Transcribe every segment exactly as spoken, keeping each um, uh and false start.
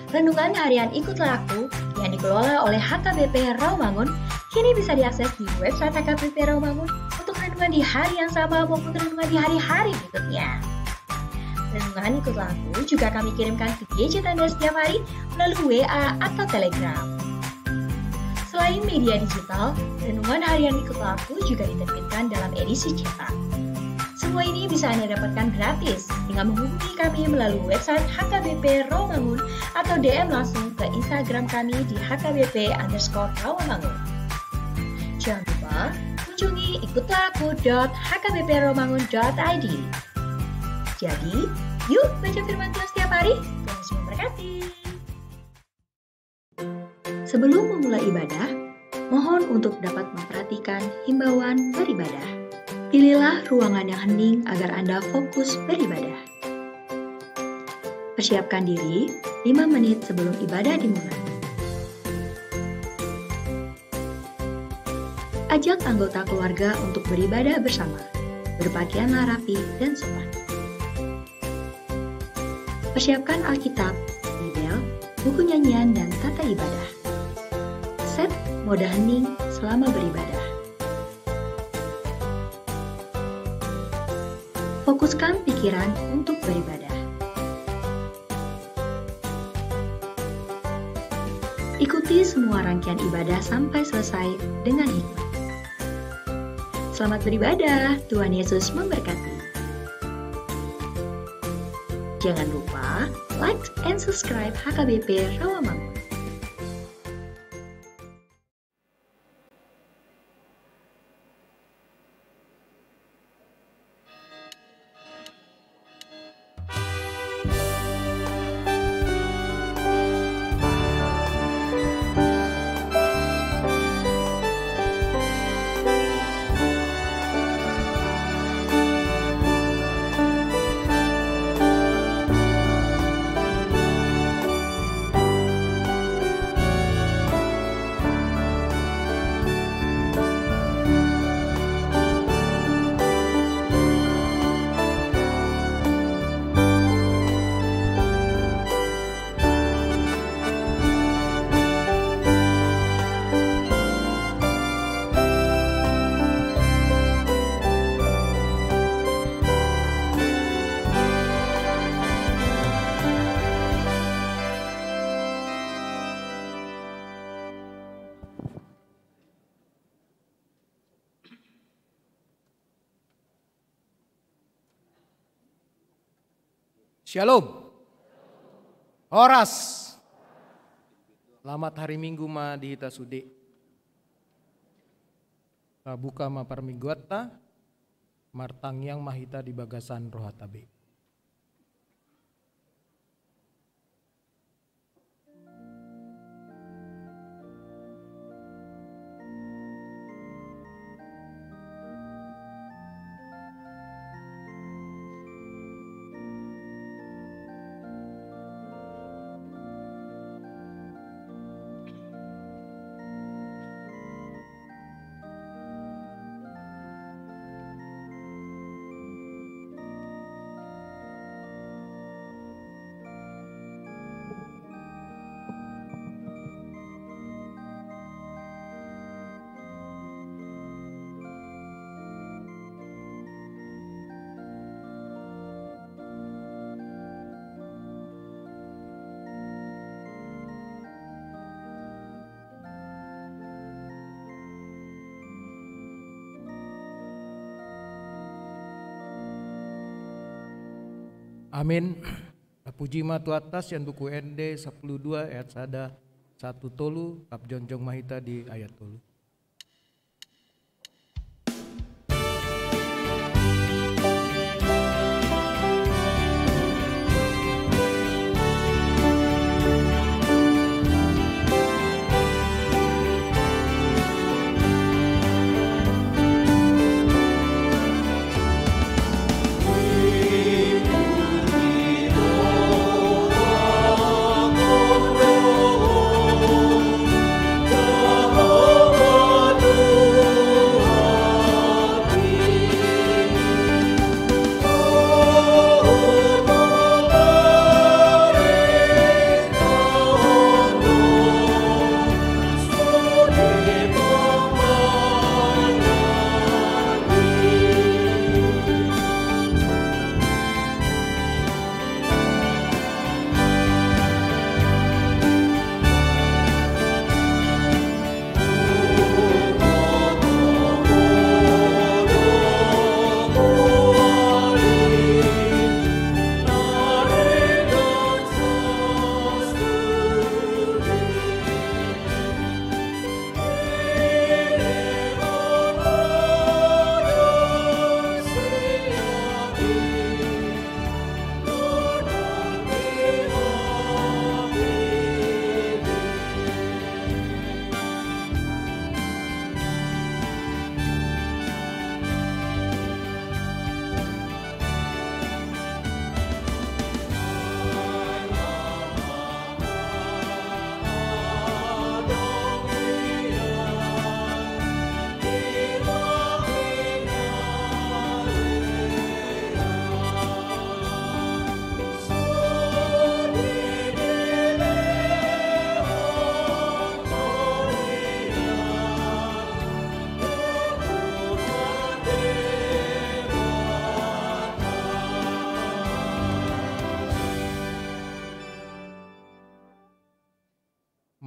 Renungan harian Ikutlah Aku yang dikelola oleh H K B P Rawamangun kini bisa diakses di website H K B P Rawamangun untuk renungan di hari yang sama maupun renungan di hari-hari berikutnya. Renungan Ikutlah Aku juga kami kirimkan ke gadget Anda setiap hari melalui W A atau Telegram. Selain media digital, renungan harian Ikutlah Aku juga diterbitkan dalam edisi cetak. Semua ini bisa Anda dapatkan gratis dengan menghubungi kami melalui website H K B P Rawamangun atau D M langsung ke Instagram kami di H K B P underscore Rawamangun. Jangan lupa kunjungi ikutlah aku dot H K B P rawamangun dot I D. Jadi, yuk baca firman Tuhan setiap hari. Tuhan Yesus memberkati. Sebelum memulai ibadah, mohon untuk dapat memperhatikan himbauan beribadah. Pilihlah ruangan yang hening agar Anda fokus beribadah. Persiapkan diri lima menit sebelum ibadah dimulai. Ajak anggota keluarga untuk beribadah bersama. Berpakaianlah rapi dan sopan. Persiapkan Alkitab, Bibel, buku nyanyian, dan tata ibadah. Set mode hening selama beribadah. Fokuskan pikiran untuk beribadah. Ikuti semua rangkaian ibadah sampai selesai dengan hikmat. Selamat beribadah, Tuhan Yesus memberkati. Jangan lupa like and subscribe H K B P Rawamangun. Syalom. Horas. Selamat hari Minggu ma di hita sude. Tabuka ma parmingguanta, martangiang ma hita di bagasan rohanta be. Amin. Tapuji ma Tuhanta. Sian Buku Ende sampulu dua ayat sada sahat tu tolu, rap jongjong ma hita di ayat tolu.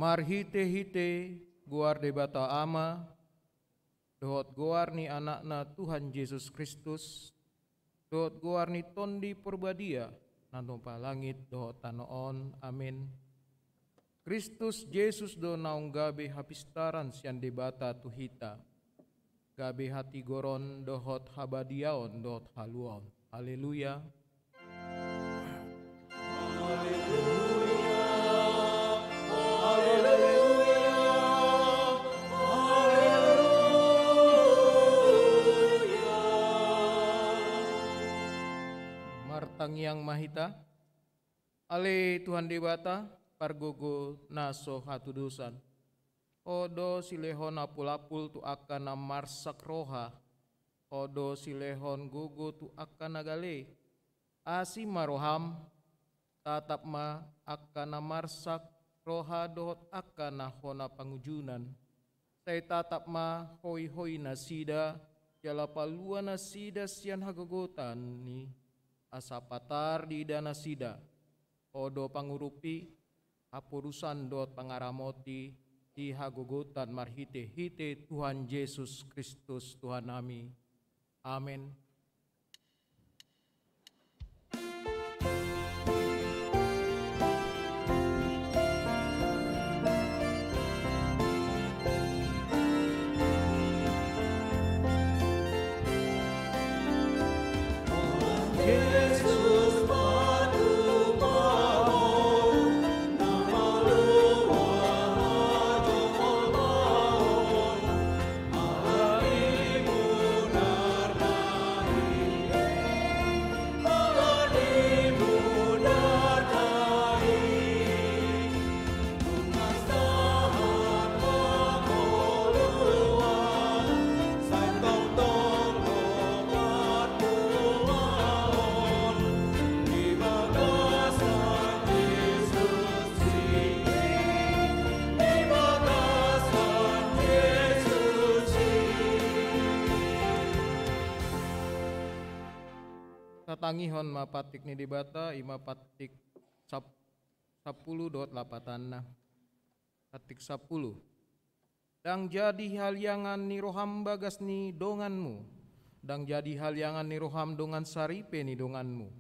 Marhite-hite goar Debata Ama, dohot goar ni Anakna Tuhan Jesus Kristus, dohot goar ni Tondi Porbadia, na nompa langit dohot tano on. Amen. Kristus Jesus do naung gabe hapistaran sian Debata tu hita. Gabe hatigoron dohot habadiaon dohot haluaon. Haleluya. Martangiang ma hita. Ale Tuhan Debata, pargogo na so hatudosan. Ho do silehon apul-apul tu angka na marsak roha. Ho do silehon gogo tu angka na gale. Asi ma roham, tatap ma angka na marsak roha dohot angka na hona pangunjunan. Sai tatap ma hoi-hoi nasida, jala palua nasida sian hagogotan i, asa patar diida nasida. Ho do pangurupi, haporusan dohot pangaramoti di hagogotan marhite-hite Tuhan Jesus Kristus Tuhannami. Amen. Tatangihon ma pantik ni Debata, i ma pantik sap-, sampulu dohot lapatanna. Pantik sampulu. Ndang jadi haliangan ni roham bagas ni donganmu. Ndang jadi haliangan ni roham dongan saripe ni donganmu.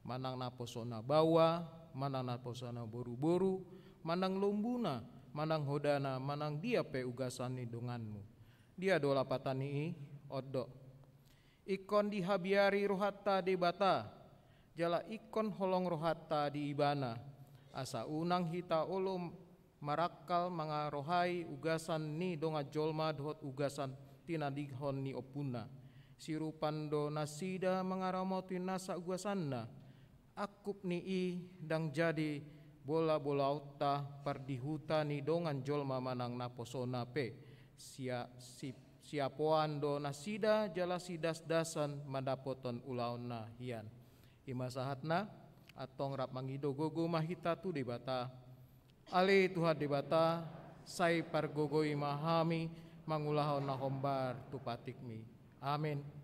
Manang naposona baoa, manang naposona boru-boru, manang lombuna, manang hodana, manang dia pe ugasan ni donganmu. Dia do lapatan ni i? On do. Ingkon dihabiari rohanta Debata, jala ingkon holong rohanta di Ibana, asa unang hita olo marangkal mangarohai ugasan ni dongan jolma dohot ugasan tinadingkon ni ompuna. Siurupan do nasida mangaramoti nasa ugasanna, angkup ni i ndang jadi bola-bolaonta pardihuta ni dongan jolma manang naposona pe. Sia-, si-, siapoan do nasida jala sidasdasan mandapothon ulaonna hian. I ma sahatna, antong rap mangido gogo ma hita tu Debata. Ale Tuhan Debata, sai pargogoi ma hami mangulahon na hombar tu pantikmi. Amen.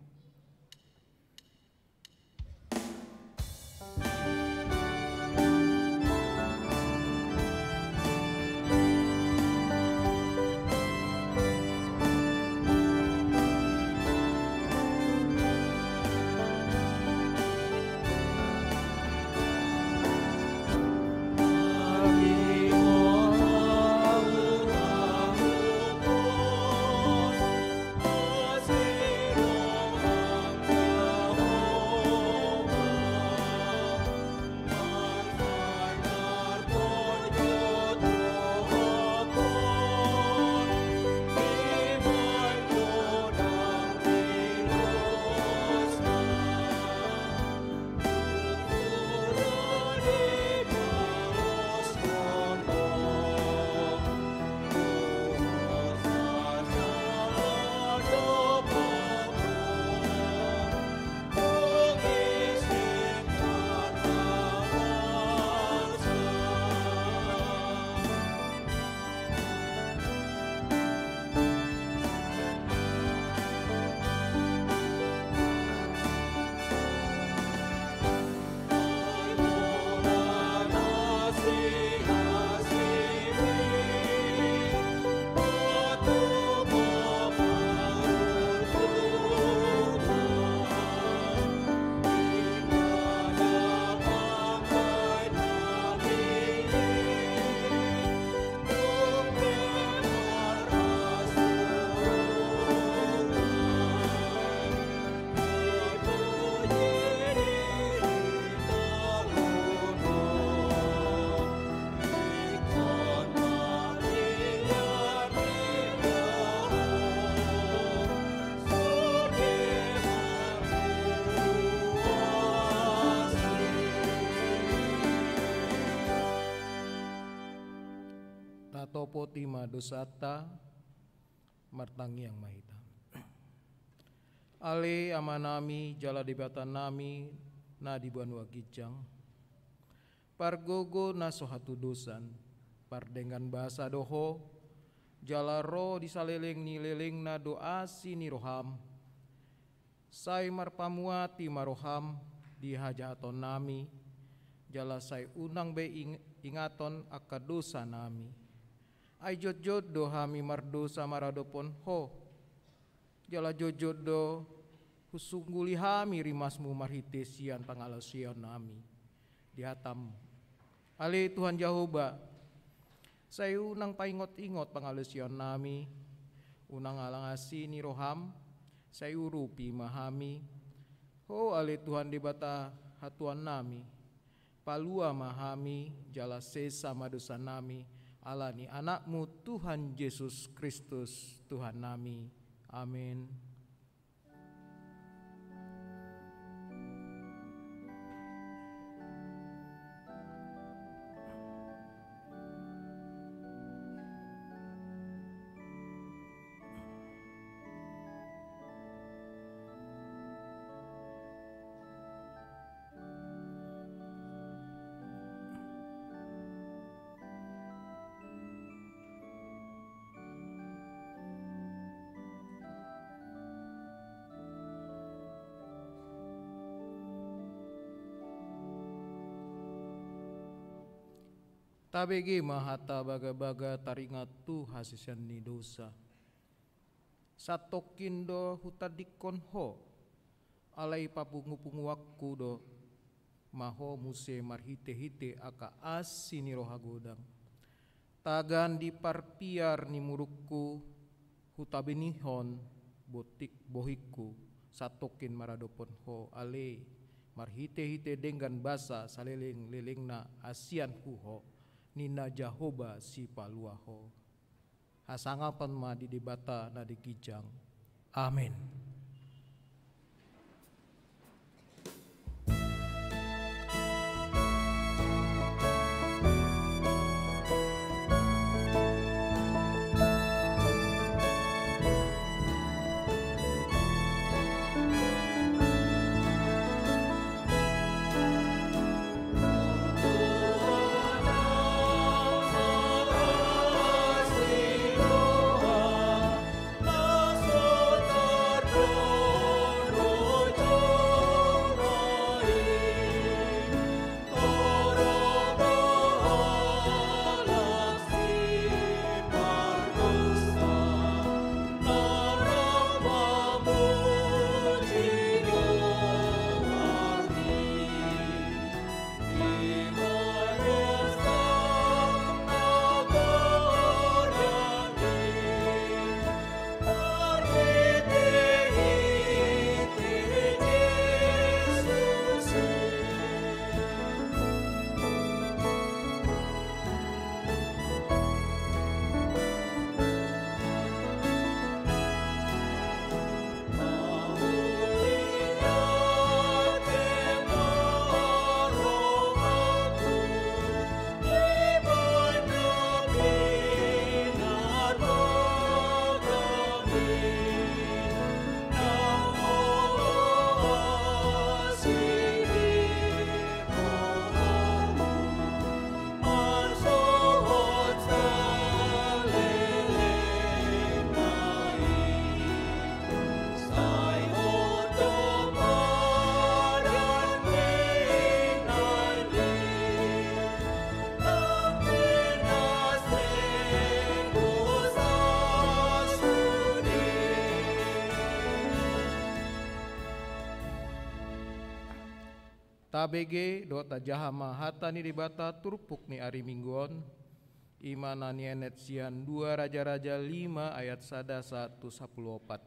Atopot i ma dosanta. Martangiang ma hita. Ale Amanami jala Debatanami na di banua ginjang, pargogo na so hatudosan, pardenggan basa do Ho, jala ro di saleleng ni lelengna do asi ni roham. Sai marpamuati ma roham di hajahatonnami, jala sai unang be ing-, ingaton angka dosanami. Ai jotjot do hami mardosa maradophon Ho, jala jotjot do husungguli hami rimasmu marhite sian pangalaosionami di hatamu. Ale Tuhan Jahowa, sai unang paingot-ingot pangalaosionami, unang alai asi ni roham, sai urupi ma hami. Ho ale Tuhan Debata hatuannami, palua ma hami, jala sesa ma dosanami, ala ni Anakmu Tuhan Jesus Kristus, Tuhannami. Amin. Tabege ma hata bagabaga taringot tu hasesaan ni dosa. Santongkin do hutandingkon Ho, alai papungupunguanku do ma Ho muse marhitehite angka asi ni roha godang. Tagan di parpiar ni murukku, hutabenihon botik bohingku, santongkin maradophon Ho ale, marhitehite denggan basa saleleng-lelengna asianku Ho, ninna Jahowa Sipalua Ho. Hasangapon ma di Debata na di ginjang. Amin. Tabege dohot tajaha ma hata ni Debata turpuk ni ari Minggu on, i ma na nienet sian dua Raja-raja lima ayat sada sahat tu sampulu opat.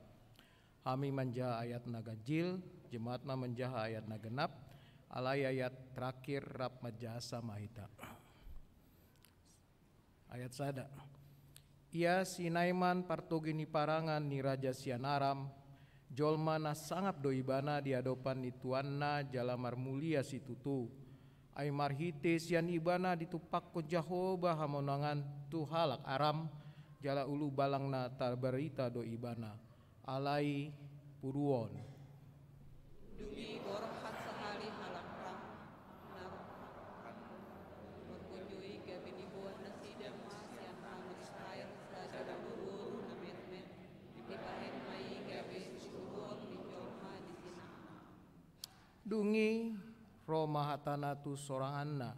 Hami manjaha ayat na ganjil, jemaatna manjaha ayat na genap, alai ayat terakhir rap manjaha sama hita. Ayat sada. Ia si Naiman partogi ni parangan ni raja sian Aram, jolma na sangap do ibana di adopan ni tuanna jala marmulia situtu. Ai marhite sian ibana ditumpakkon Jahowa hamonangan tu halak Aram, jala ulubalang na tarbarita do ibana. Alai puruon. Dung i borhat sahali halak Aram na marpunjui gabe diboan nasida ma sian tano Israel raja na boruboru na metmet, dibahen ma i gabe sipuruon ni jolma di Sinaaman. Dung i ro ma hatana tu soranganna: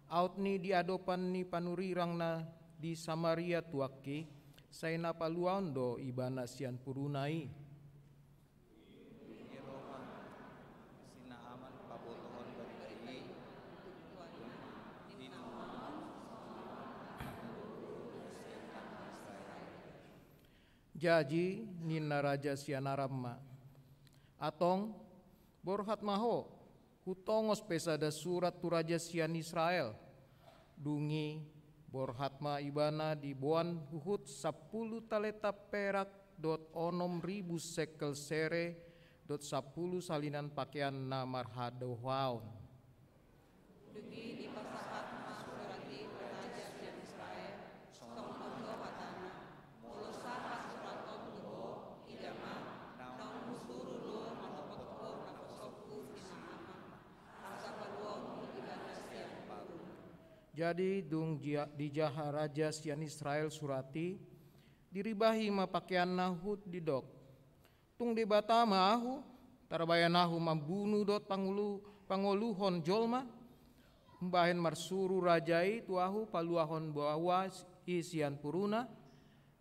Aut ni di adopan ni panurirang na di Samaria tu angki, sai na paluaon do ibana sian puruna i. Dung i ro ma si Naaman pabotohon barita i. Jaji ninna raja sian Aram ma: Antong, borhat ma ho, hutongos pe sada surat tu raja sian Israel. Dung i borhat ma ibana, diboan huhut sampulu talenta perak dohot onom ribu sekel sere dohot sampulu salinan pakean na marhadohaon. Dung i dipasahat ma surat i tu raja sian Israel: Songon on do hatana: Molo sahat surat on tu ho, ida ma, naung husuru do manopot ho naposongku si Naaman, asa paluaonmu ibana sian puruna. Jadi dung jia-, dijaha raja sian Israel surat i, diribahi ma pakeanna huhut didok: Tung Debata ma ahu, tarbahen ahu mambunu dohot pangolu-, pangoluhon jolma? Umbahen marsuru raja i tu ahu paluahon baoa i sian puruna,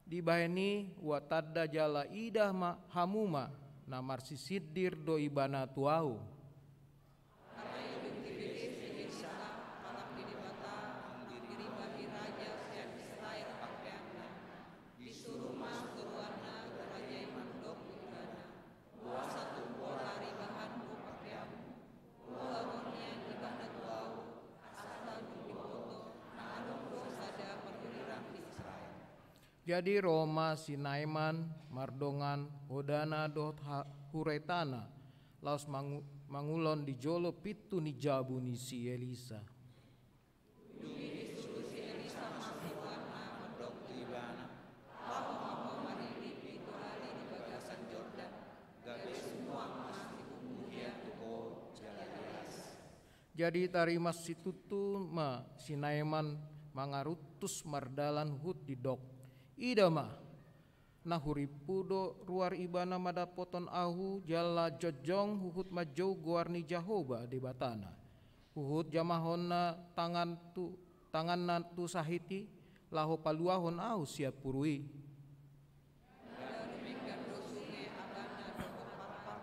dibahen i ua tanda jala ida ma hamu ma, na marsisindir do ibana tu ahu. Alai dung dibege si Elisa, halak ni Debata, diribahi raja sian Israel pakeanna, disuru ma suruanna tu raja i mandok tu ibana: Boasa tung pola ribahanmu pakeanmu? Ulaon nian ibana tu ahu, asa dung diboto, na adong do sada panurirang di Israel. Jadi ro ma si Naeman mardongan hodana dohot ha-, huretana, laos mangu-, mangulon di jolo pintu ni jabu ni si Elisa. Dung i disuru si Elisa ma suruanna mandok tu ibana: Laho ma ho maridi pitu hali di bagasan Jordan, gabe sumuang ma sibukmu hian tu ho jala ias. Jadi tarimas situtu ma si Naeman mangaruntus mardalan huhut didok: Ida ma, na hurimpu do ruar ibana mandapothon ahu jala jongjong huhut manjou goar ni Jahowa Debatana. Huhut jamahonna tangan tu, tanganna tu sahit i, laho paluahon ahu sian puru i. Ndang dumenggan do sunge abana dohot parpar,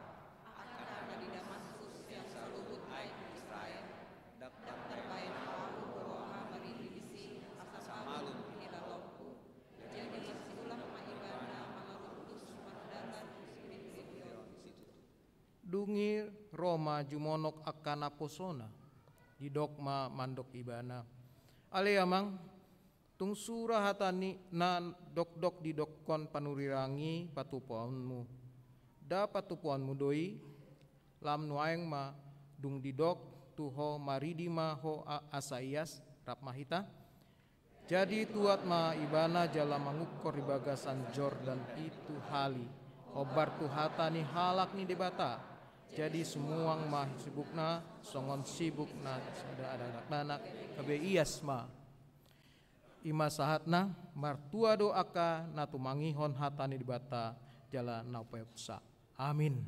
angka na di Damaskus sian saluhut aek Israel. Ndang tarbahen ahu roha maridi disi asa malum hilalaonku. Jadi marsiulang ma ibana mangaruntus mardalan di situtu. Dung i ro ma jumonok angka naposona, didok ma mandok ibana: Ale amang, tung sura hata ni na dokdok didokkon panurirang i patupaonmu. Nda patupaonmu do i? Lam nuaeng ma dung didok tu ho maridi ma ho a-, asa ias, rap ma hita. Jadi tuat ma ibana jala mangungkor di bagasan Jordan pitu hali, hombar tu hata ni halak ni Debata. Jadi sumuang ma sibukna, songon sibuk na sada dakdanak, gabe ias ma. I ma sahatna. Martua do angka na tumangihon hata ni Debata jala na umpasa. Amin.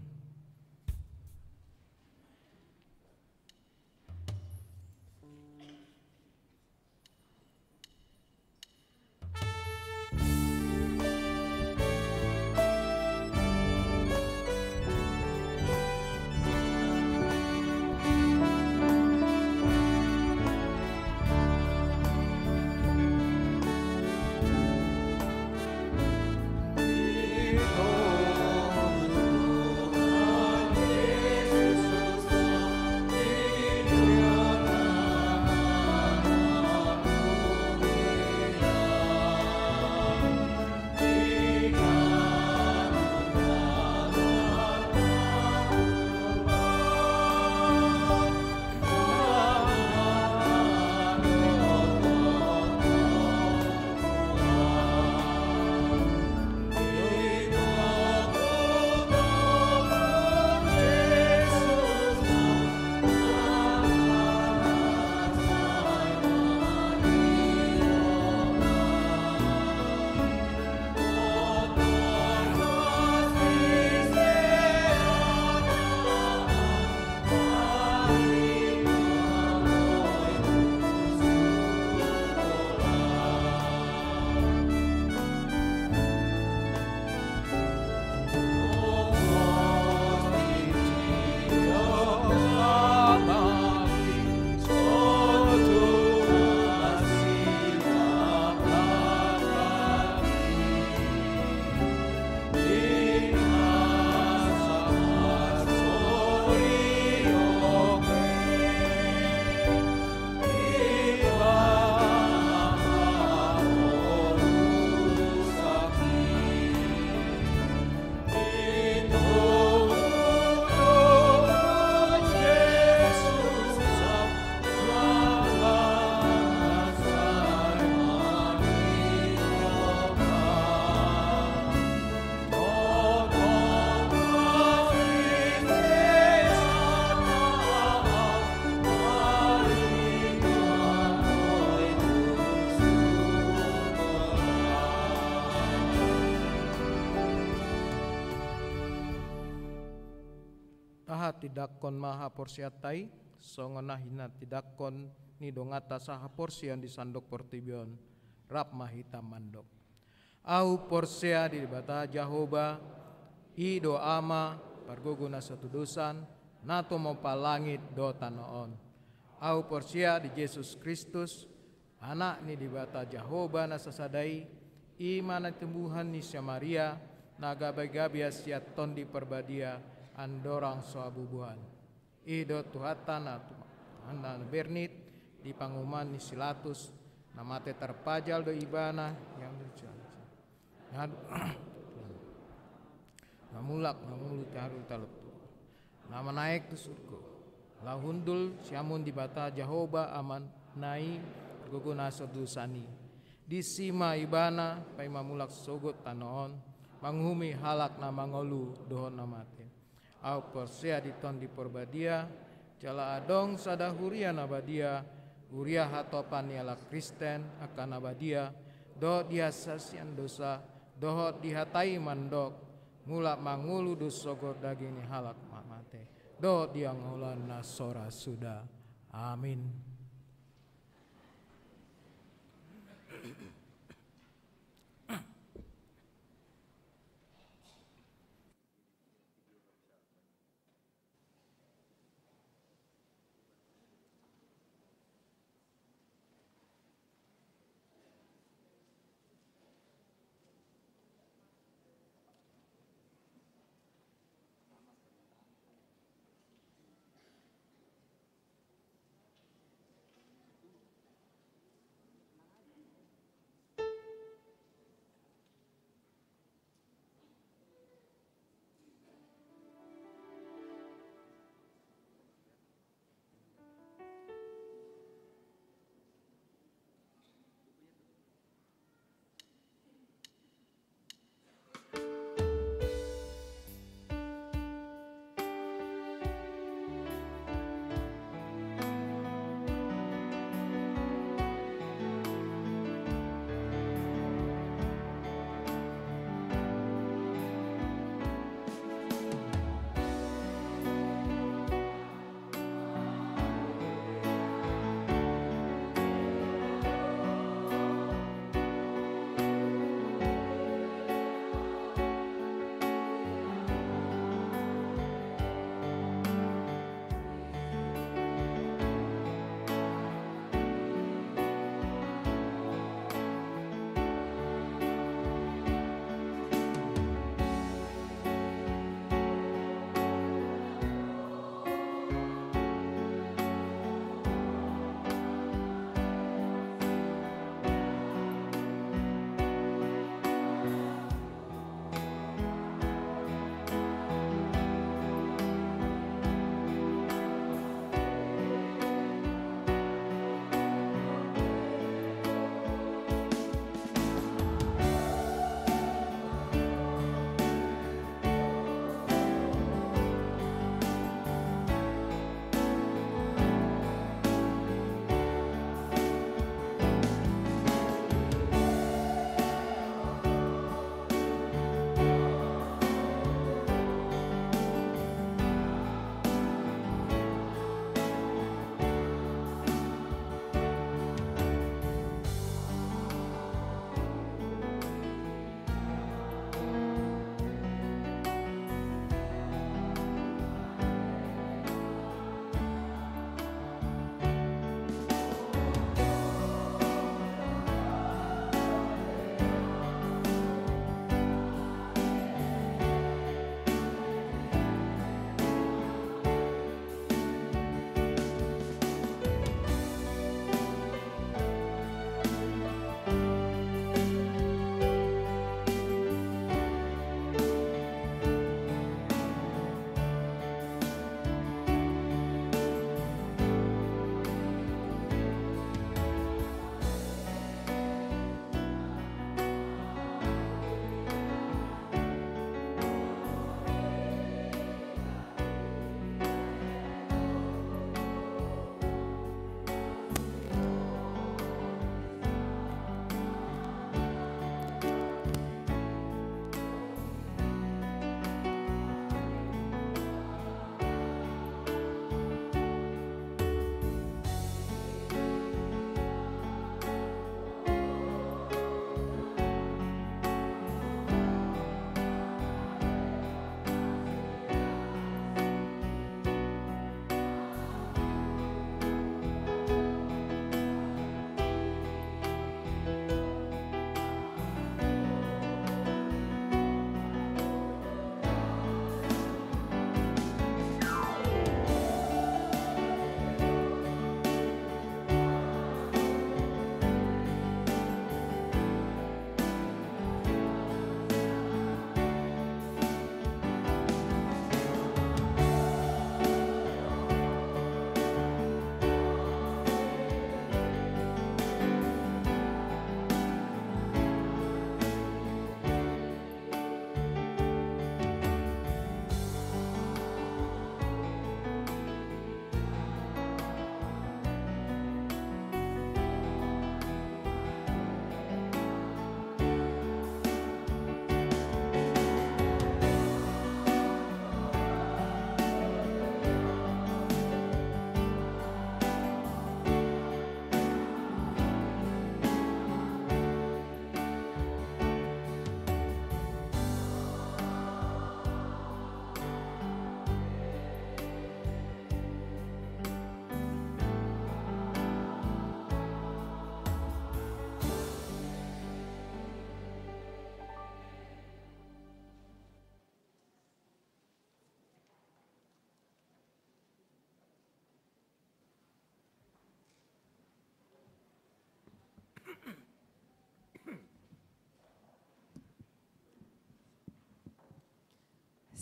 Tindangkon ma haporseaonta i, songon na hinatindangkon ni donganta sahaporseaon di sandok portibi on. Rap ma hita mandok. Ahu porsea di Debata Jahowa, i do Ama, pargogo na satudosan, na tumompa langit dohot tano on. Ahu porsea di Jesus Kristus, Anak ni Debata Jahowa na sasada i, i ma na tinubuhon ni si Maria, na gabe-gabe sian Tondi Parbadia, andorang so habubuhan. I do Tuhanta na tu-, na bernit di panguhuman ni si Pilatus, na mate tarpajal do ibana, yang na mulak, na mangolu di ari talop tolu. Na manaek tu surgo. Laho hundul sian hamu Debata Jahowa Amanta i, pargogo na satudosan i. Disi ma ibana, paima mulak sogot tano on, manguhumi halak na mangolu dohot na mate. Ahu porsea di Tondi Parbadia, jala adong sada huria na badia, huria hatopan ni halak Kristen, angka na badia, dohot di hasahatan dosa, dohot di hata i mandok, mulak mangolu do sogot daging ni halak na mate, dohot di hangoluan na so ra suda. Amin.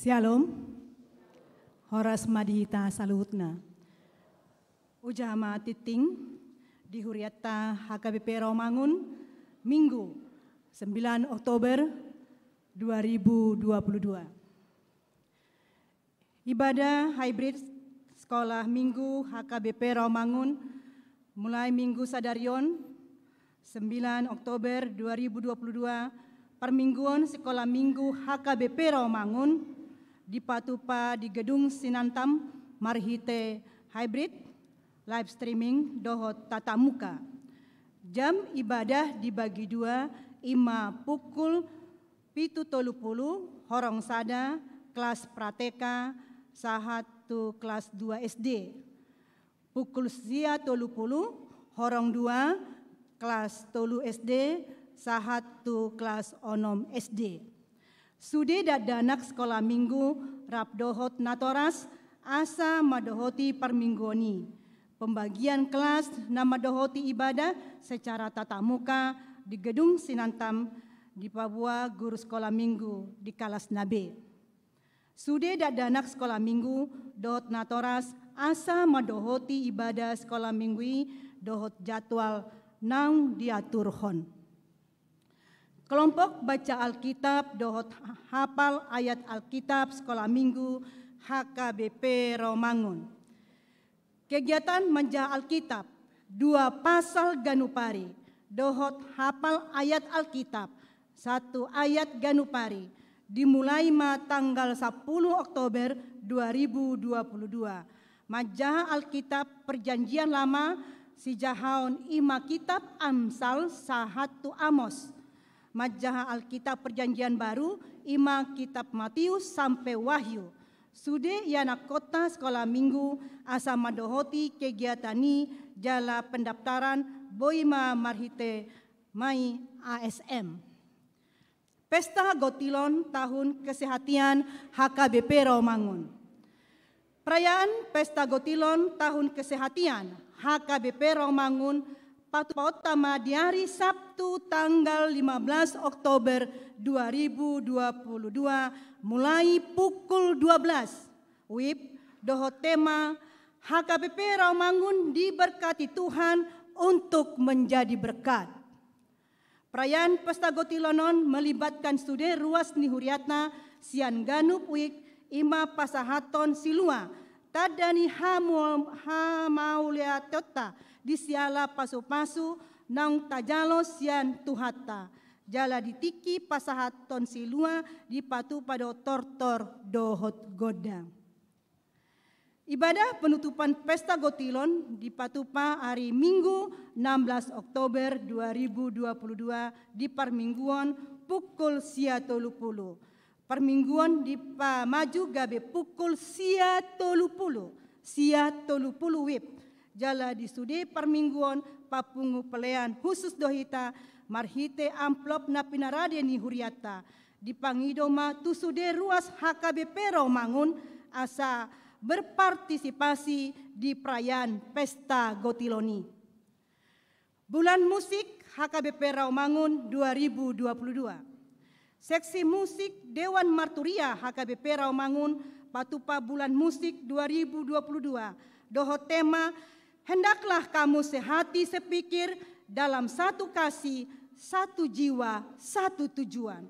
Syalom. Horas ma di hita saluhutna. Uja ma tingting di huriatta H K B P Rawamangun, Minggu, sembilan Oktober dua ribu dua puluh dua. Ibadah hybrid Sekolah Minggu H K B P Rawamangun mulai Minggu sadari on, sembilan Oktober dua ribu dua puluh dua, parmingguon Sekolah Minggu H K B P Rawamangun dipatupa di Gedung Sinantam marhite hybrid, live streaming dohot tatap muka. Jam ibadah dibagi dua, i ma pukul pitu tolu pulu, horong sada, kelas pra-T K, sahat tu kelas dua S D. Pukul sia tolu pulu, horong dua, kelas tolu S D, sahat tu kelas onom S D. Sude dakdanak Sekolah Minggu rap dohot natoras, asa mandohoti parmingguon i. Pembagian kelas na mandohoti ibadah secara tatap muka di Gedung Sinantam dipaboa guru Sekolah Minggu di kelas na be. Sude dakdanak Sekolah Minggu dohot natoras asa mandohoti ibadah Sekolah Minggu i dohot jadwal naung diaturhon. Kelompok baca Alkitab dohot hapal ayat Alkitab Sekolah Minggu H K B P Rawamangun. Kegiatan manjaha Alkitab, dua pasal ganup ari, dohot hapal ayat Alkitab, satu ayat ganup ari, dimulai ma tanggal sapuluh Oktober dua ribu dua puluh dua. Manjaha Alkitab Perjanjian Lama, sijahaon i ma kitab Amsal sahat tu Amos. Manjaha Alkitab Perjanjian Baru, i ma kitab Matius sampe Wahyu. Sude ianakhonta Sekolah Minggu asa mandohoti kegiatan i jala pendaftaran boi ma marhite My A S M. Pesta Gotilon Tahun Kesehatan H K B P Rawamangun. Perayaan Pesta Gotilon Tahun Kesehatan H K B P Rawamangun patupaonta ma di ari Sabtu tanggal lima belas Oktober dua ribu dua puluh dua mulai pukul dua belas W I B dohot tema H K B P Rawamangun diberkati Tuhan untuk menjadi berkat. Perayaan Pesta Gotilon on melibatkan sude ruas ni huriatna sian ganup wijk, i ma pasahathon silua, tanda ni hamu-, hamauliateonta di siala pasupasu naung tajalo sian Tuhanta. Jala di tingki pasahathon silua dipatupa do tortor dohot gondang. Ibadah penutupan Pesta Gotilon dipatupa ari Minggu enam belas Oktober dua ribu dua puluh dua di parmingguon pukul sia tolu pulu. Parmingguon dipamaju gabe pukul sia tolu pulu, sia tolu pulu W I B. Jala di sude parmingguon papungu pelean khusus do hita marhite amplop na pinarade ni huriatta. Dipangido ma tu sude ruas H K B P Rawamangun asa berpartisipasi di perayaan Pesta Gotilon i. Bulan Musik H K B P Rawamangun dua ribu dua puluh dua. Seksi musik Dewan Marturia H K B P Rawamangun patupa Bulan Musik dua ribu dua puluh dua dohot tema Hendaklah kamu sehati sepikir dalam satu kasih, satu jiwa, satu tujuan.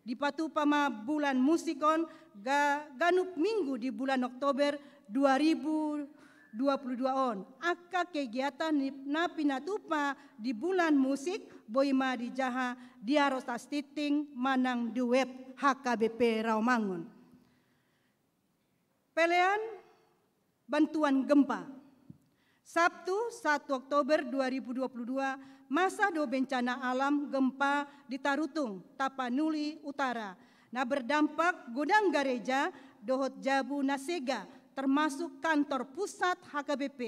Dipatupa ma bulan musik on ga-, ganup minggu di bulan Oktober dua ribu dua puluh dua on. Angka kegiatan ni-, na pinatupa di bulan musik boi ma dijaha di Arotas Tingting manang di web H K B P Rawamangun. Pelean bantuan gempa. Sabtu, satu Oktober dua ribu dua puluh dua, masa do bencana alam gempa di Tarutung, Tapanuli Utara, na berdampak godang gareja dohot jabu na sega, termasuk kantor pusat H K B P,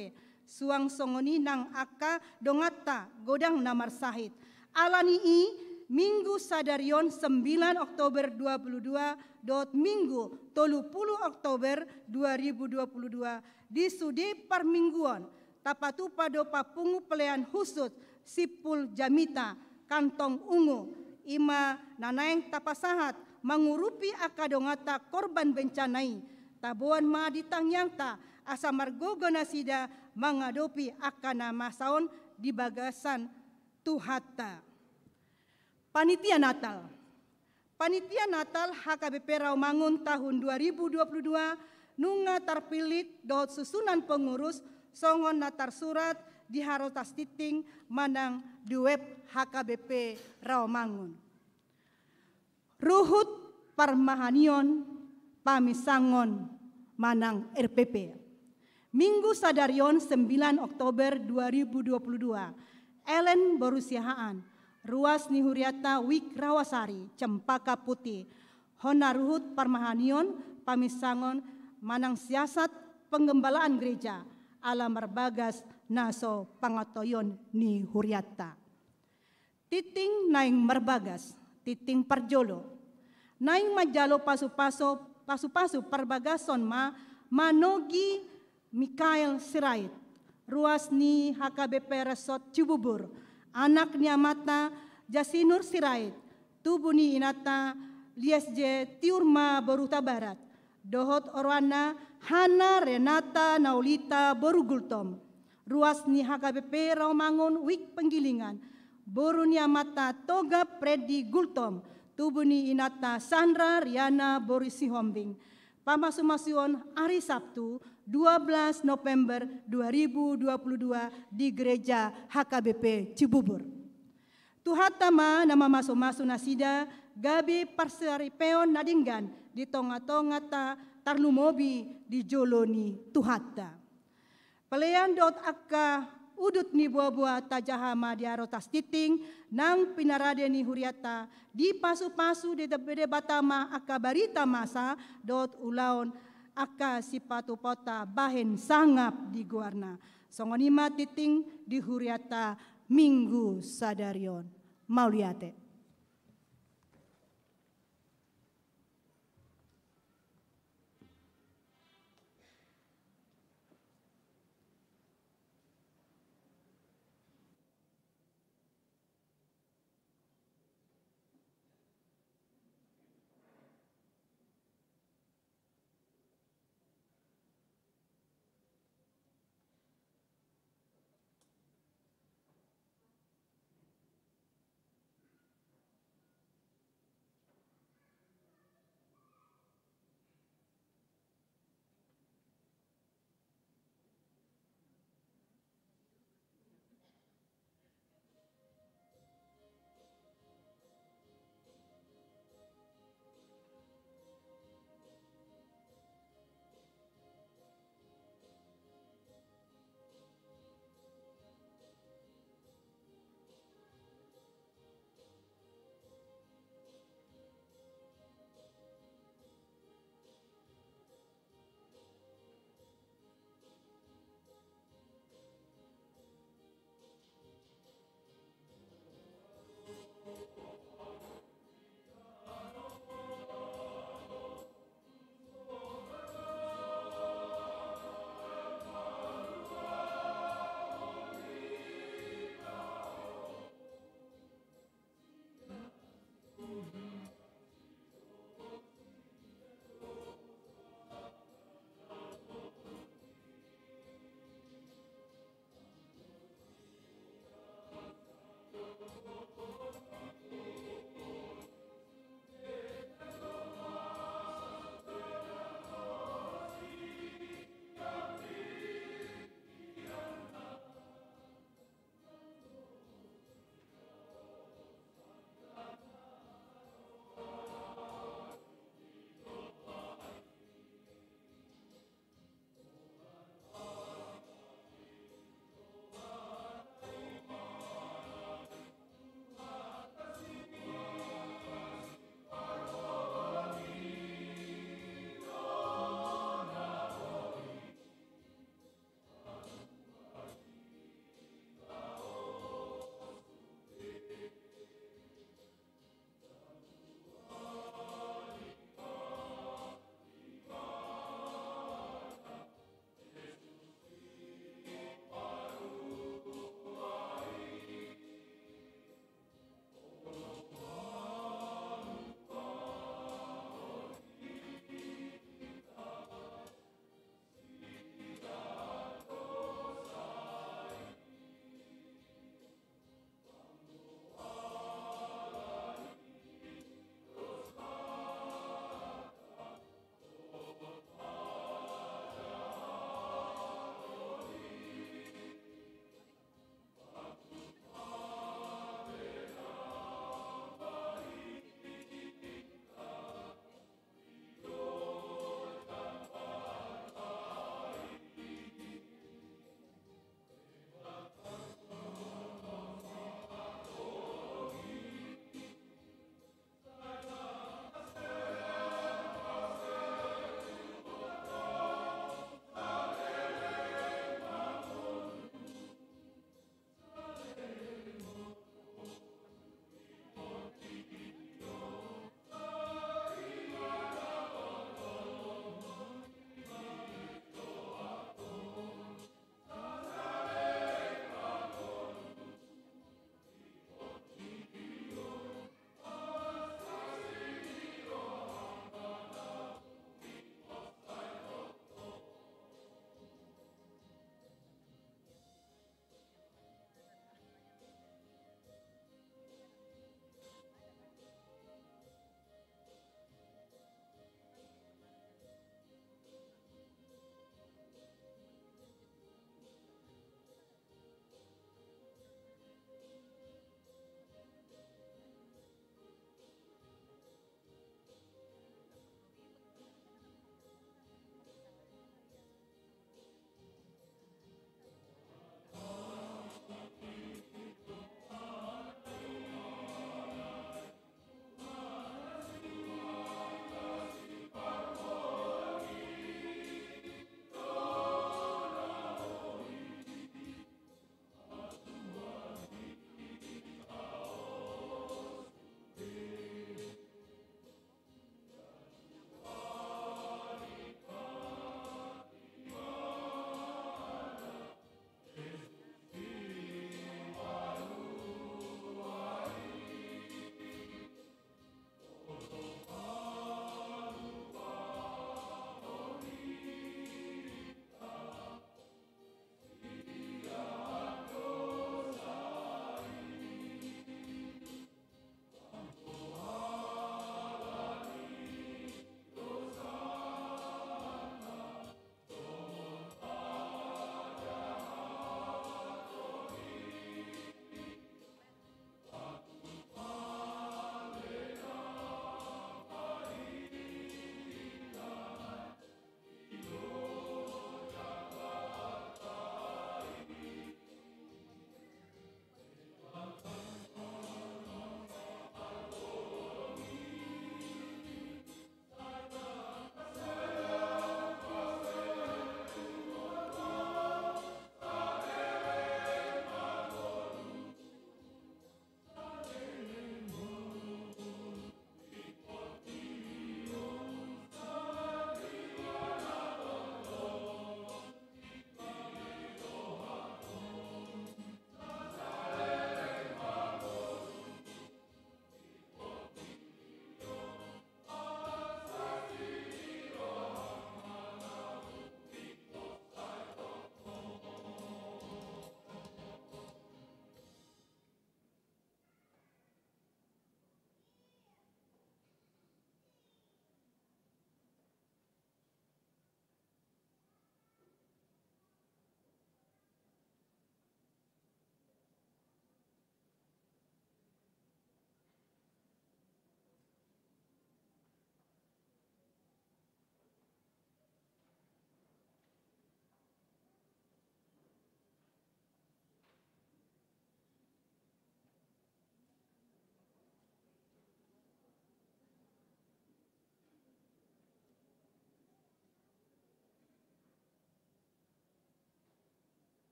suang songon i nang angka donganta godang na marsahit. Ala ni i, Minggu sadari on sembilan Oktober dua puluh dua dohot Minggu tolu pulu Oktober dua ribu dua puluh dua di sude parmingguon, tapatupa do papungu pelean khusus Simpul Jamita, Kantong Ungu, i ma na naeng tapasahat mangurupi angka donganta korban bencana i, taboan ma di tangiangta, asa margogo nasida mangadopi angka na masa on di bagasan Tuhanta. Panitia Natal. Panitia Natal H K B P Rawamangun tahun dua ribu dua puluh dua nunga tarpillit dohot susunan pengurus songon na tarsurat di Harotas Tingting manang di web H K B P Rawamangun. Ruhut parmahanion paminsangon manang R P P. Minggu sadari on sembilan Oktober dua ribu dua puluh dua, Ellen boru Siahaan, ruas ni huriata Wik Rawasari, Cempaka Putih, hona ruhut parmahanion paminsangon manang siasat penggembalaan gereja ala marbagas na so pangantoion ni huriata. Tingting naeng marbagas, tingting parjolo. Naeng manjalo pasupasu, pasupasu parbagason ma manogi Mikael Sirait, ruas ni H K B P Resort Cibubur, anak ni amanta Jasinur Sirait, tubu ni inanta Liesje Tiurma boru Hutabarat, dohot oroanna Hana Renata Naulita boru Gultom, ruas ni H K B P Rawamangun Wik Penggilingan, boru ni amanta Toga Freddy Gultom, tubu ni inanta Sandra Riana boru Sihombing. Pamasumasuon ari Sabtu dua belas November dua ribu dua puluh dua di Gereja H K B P Cibubur. Tuhanta ma na mamasumasu nasida gabe parsaripeon na denggan di tongatonganta, tarlumobi di jolo ni Tuhanta. Pelean dohot angka udut ni boaboa tajaha ma di Harotas Tingting nang pinarade ni huriata, dipasupasu De-, Debata ma angka barita masa dohot ulaon angka sipatupaonta bahen sangap di goarna. Songon i ma tingting di huriata Minggu sadari on. Mauliate.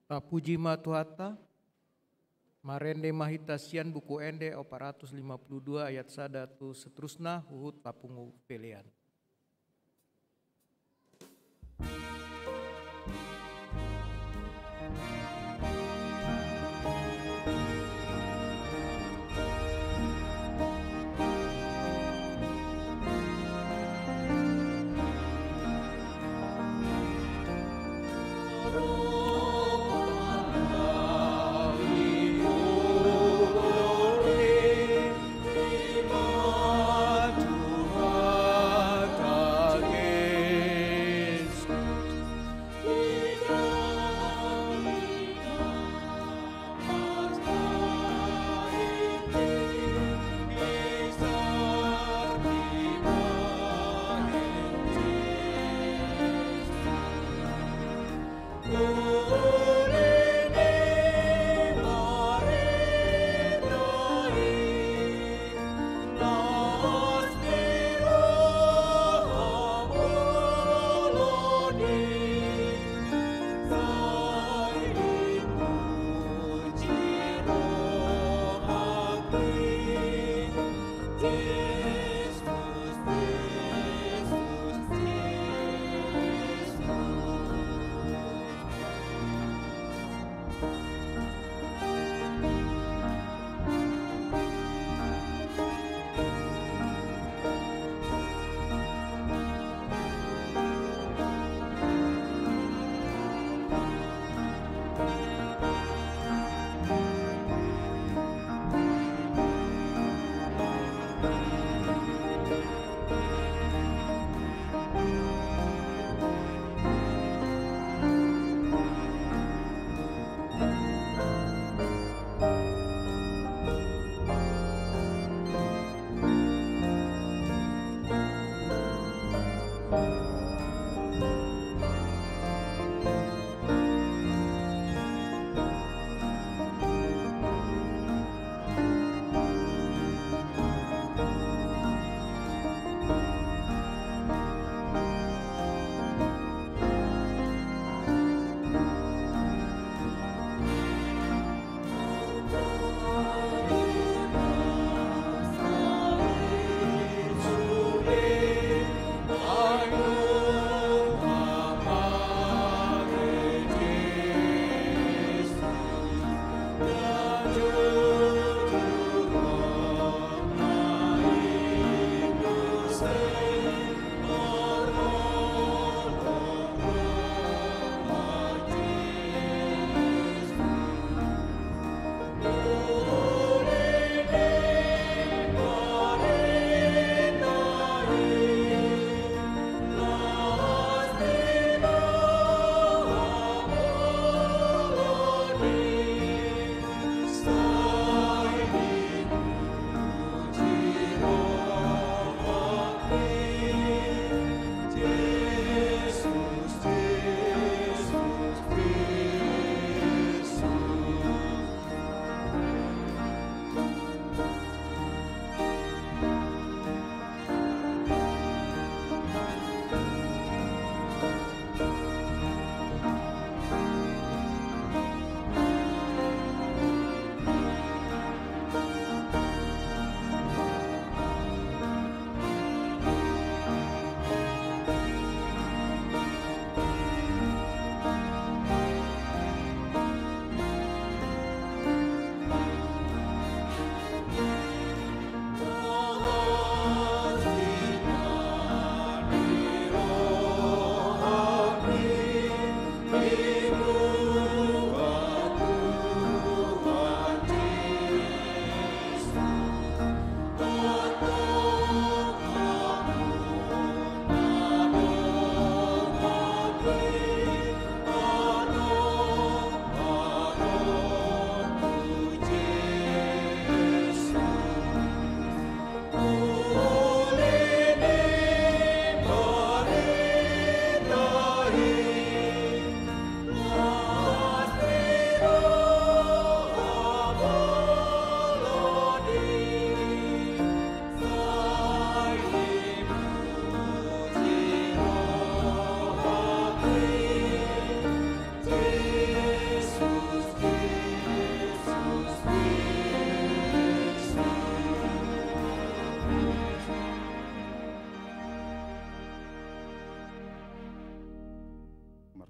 Tapuji ma Tuhanta. Marende ma hita sian Buku Ende opat ratus lima puluh dua ayat sada tu seterusna, huhut tapungu pelean.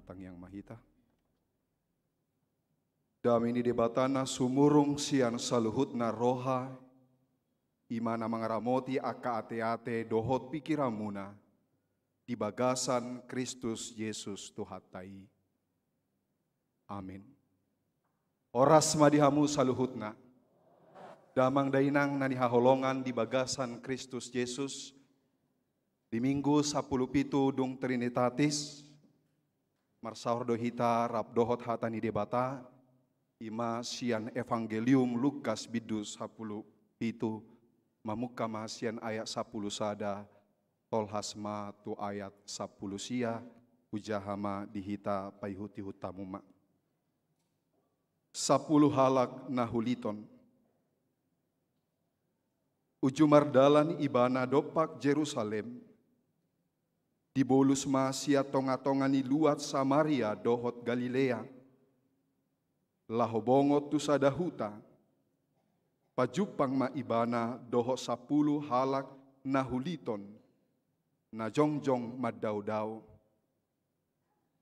Tangiang ma hita. Dame ni Debata na sumurung sian saluhutna roha, i ma na mangaramoti angka ateate dohot pingkiranmuna di bagasan Kristus Jesus Tuhanta i. Amin. Horas ma di hamu saluhutna. Damang dainang na hinaholongan di bagasan Kristus Jesus, di Minggu sampulu pitu dung Trinitatis, marsaor do hita rap dohot hata ni Debata, i ma sian Evangelium Lukas bindu sampulu pitu, mamungka ma sian ayat sampulu sada, tolhas ma tu ayat sampulu sia, hujaha ma di hita paihutihut hamu ma. Sampulu halak na huliton. Uju mardalan ibana dompak Jerusalem, dibolus ma sian tongatonga ni luat Samaria dohot Galilea, laho bongot tu sada huta. Pajumpang ma ibana dohot sampulu halak na huliton, na jongjong mandaodao.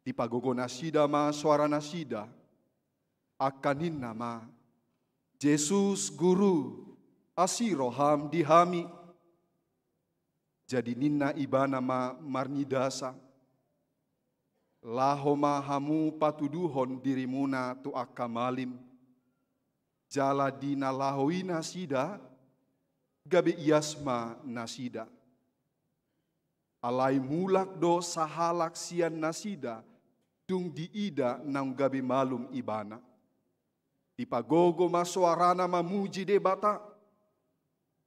Dipagogo nasida ma soara nasida, angka ninna ma: "Jesus, Guru, asi roham di hami." Jadi ninna ibana ma marnidasa: "Laho ma hamu patuduhon dirimuna tu angka malim." Jala di na laho i nasida, gabe ias ma nasida. Alai mulak do sahalak sian nasida, dung diida naung gabe malum ibana. Dipagogo ma soarana mamuji Debata.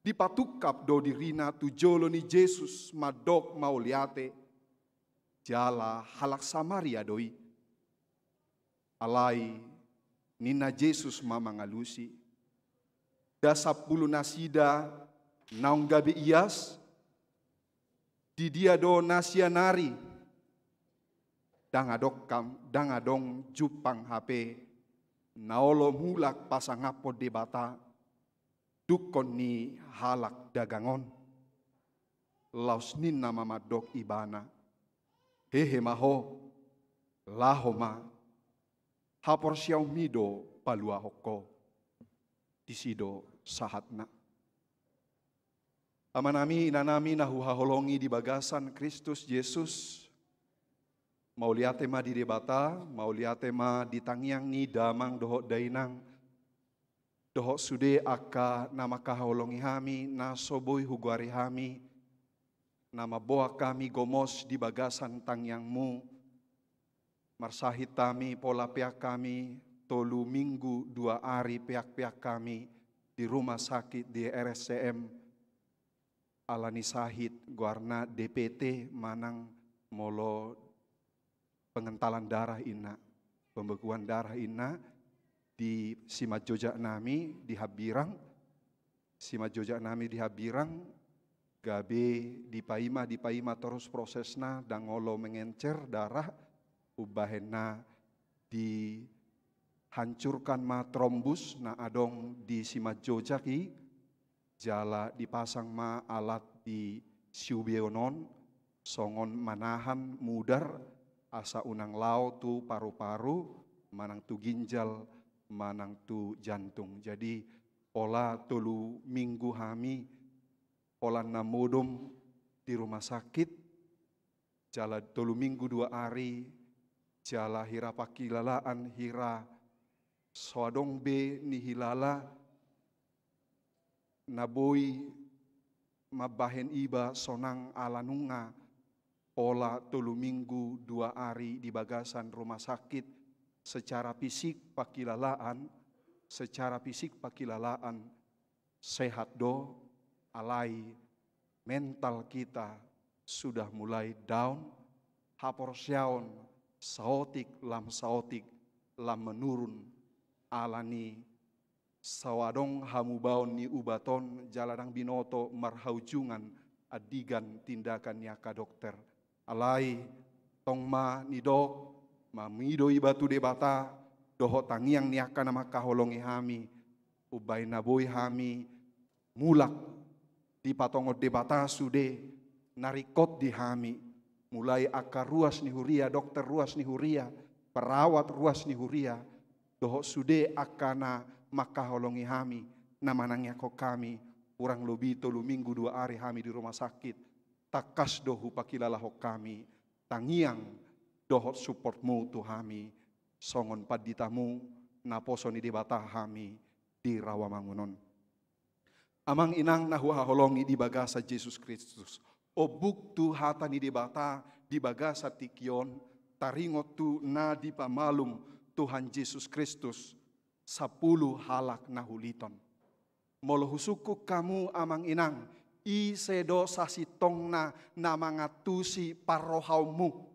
Dipatungkap do dirina tu jolo ni Jesus mandok mauliate, jala halak Samaria do i. Alai ninna Jesus ma mangalusi: "Nda sampulu nasida naung gabe ias? Di dia do na sian ari?" Ndang adong kam, ndang adong jumpang hape na olo mulak pasangaphon Debata, dungkon ni halak dagang on. Laos ninna ma mandok ibana: "Hehe ma ho, laho ma, haporseaonmi do paluahon ho." Disi do sahatna. Amanami, inanami na huhaholongi di bagasan Kristus Jesus, mauliate ma di Debata, mauliate ma di tangiang ni damang dohot dainang, dohot sude angka na mangkaholongi hami, na so boi hugoari hami, na mamboan hami gomos di bagasan tangiangmu. Marsahit hami, pola peak hami, tolu minggu dua ari peak-peak hami di rumah sakit di R S C M. Ala ni sahit goarna D P T manang molo pengentalan darah inna, pembekuan darah inna, di simanjojak nami di Hambirang, simanjojak nami di Hambirang, gabe dipaima, dipaima torus prosesna, ndang olo mengencer darah, umbahen na dihancurkan ma trombus na adong di simanjojak i, jala dipasang ma alat di siubeon on, songon manahan mudar, asa unang lao tu paru-paru, manang tu ginjal, manang tu jantung. Jadi, pola tolu minggu hami, pola na modom di rumah sakit, jala tolu minggu dua ari, jala hira pangkilalaan, hira so adong be nihilala na boi mambahen iba sonang, ala nunga pola tolu minggu dua ari di bagasan rumah sakit. Secara fisik pangkilalaan, secara fisik pangkilalaan sehat do, alai mental kita sudah mulai down, haporseaon saotik lam saotik lam menurun, ala ni so adong hamubaon ni ubat on jala ndang binoto marhaujungan andigan tindakan ni angka dokter. Alai tong ma nidok, mamido iba tu Debata, dohot tangiang ni angka na mangkaholongi hami, umbahen na boi hami mulak dipatongon Debata sude na ringkot di hami, mulai angka ruas ni huria, dokter ruas ni huria, perawat ruas ni huria, dohot sude angka na mangkaholongi hami, na manangianghon hami, hurang lobi tolu minggu dua ari hami di rumah sakit, tangkas do hupakilalahon hami tangiang dohot supportmu tu hami, songon panditamu naposo ni Debata hami di Rawamangun on. Amang inang na huhaholongi di bagasan Jesus Kristus, ombuk tu hata ni Debata di bagasan tingki on, taringot tu na dipamalum Tuhan Jesus Kristus, sampulu halak na huliton. Molo husungkun hamu amang inang, ise do sasintongna na mangantusi parrohaonmu?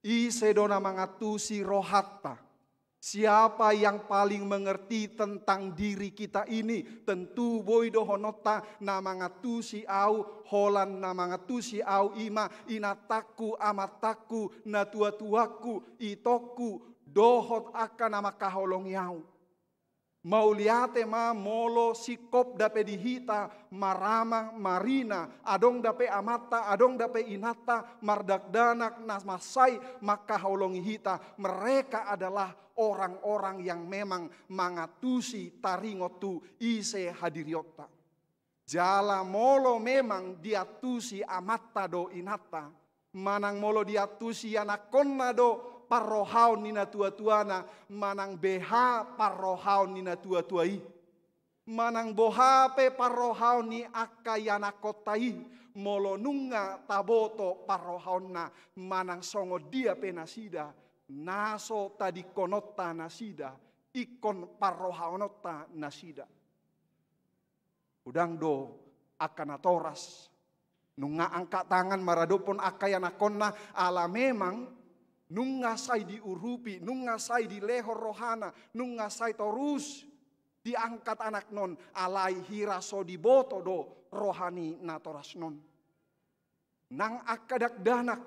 Ise do na mangantusi rohanta? Siapa yang paling mengerti tentang diri kita ini? Tentu boi dohononta na mangantusi au, holan na mangantusi au i ma inantangku, amantangku, natuatuangku, itongku, dohot angka na mangkaholongi au. Mauliate ma molo singkop dope di hita, marama, marina, adong dope amanta, adong dope inanta, mardakdanak na mansai mangkaholongi hita. Mereka adalah orang-orang yang memang mangantusi taringot tu ise hadirionta. Jala molo memang diantusi amanta do inanta, manang molo diantusi ianakhonna do parrohaon ni natuatuana, manang beha parrohaon ni natuatua i, manang boha pe parrohaon ni angka ianakhonta i, molo nunga taboto parrohaonna, manang songon dia pe nasida, na so tadingkononta nasida, ingkon parrohaononta nasida. Godang do angka natoras nunga angkat tangan maradophon angka ianakhonna, ala memang nunga sai diurupi, nunga sai dilehon rohana, nunga sai torus diangkat anakna on, alai hira so diboto do roha ni natorasna on. Nang angka dakdanak,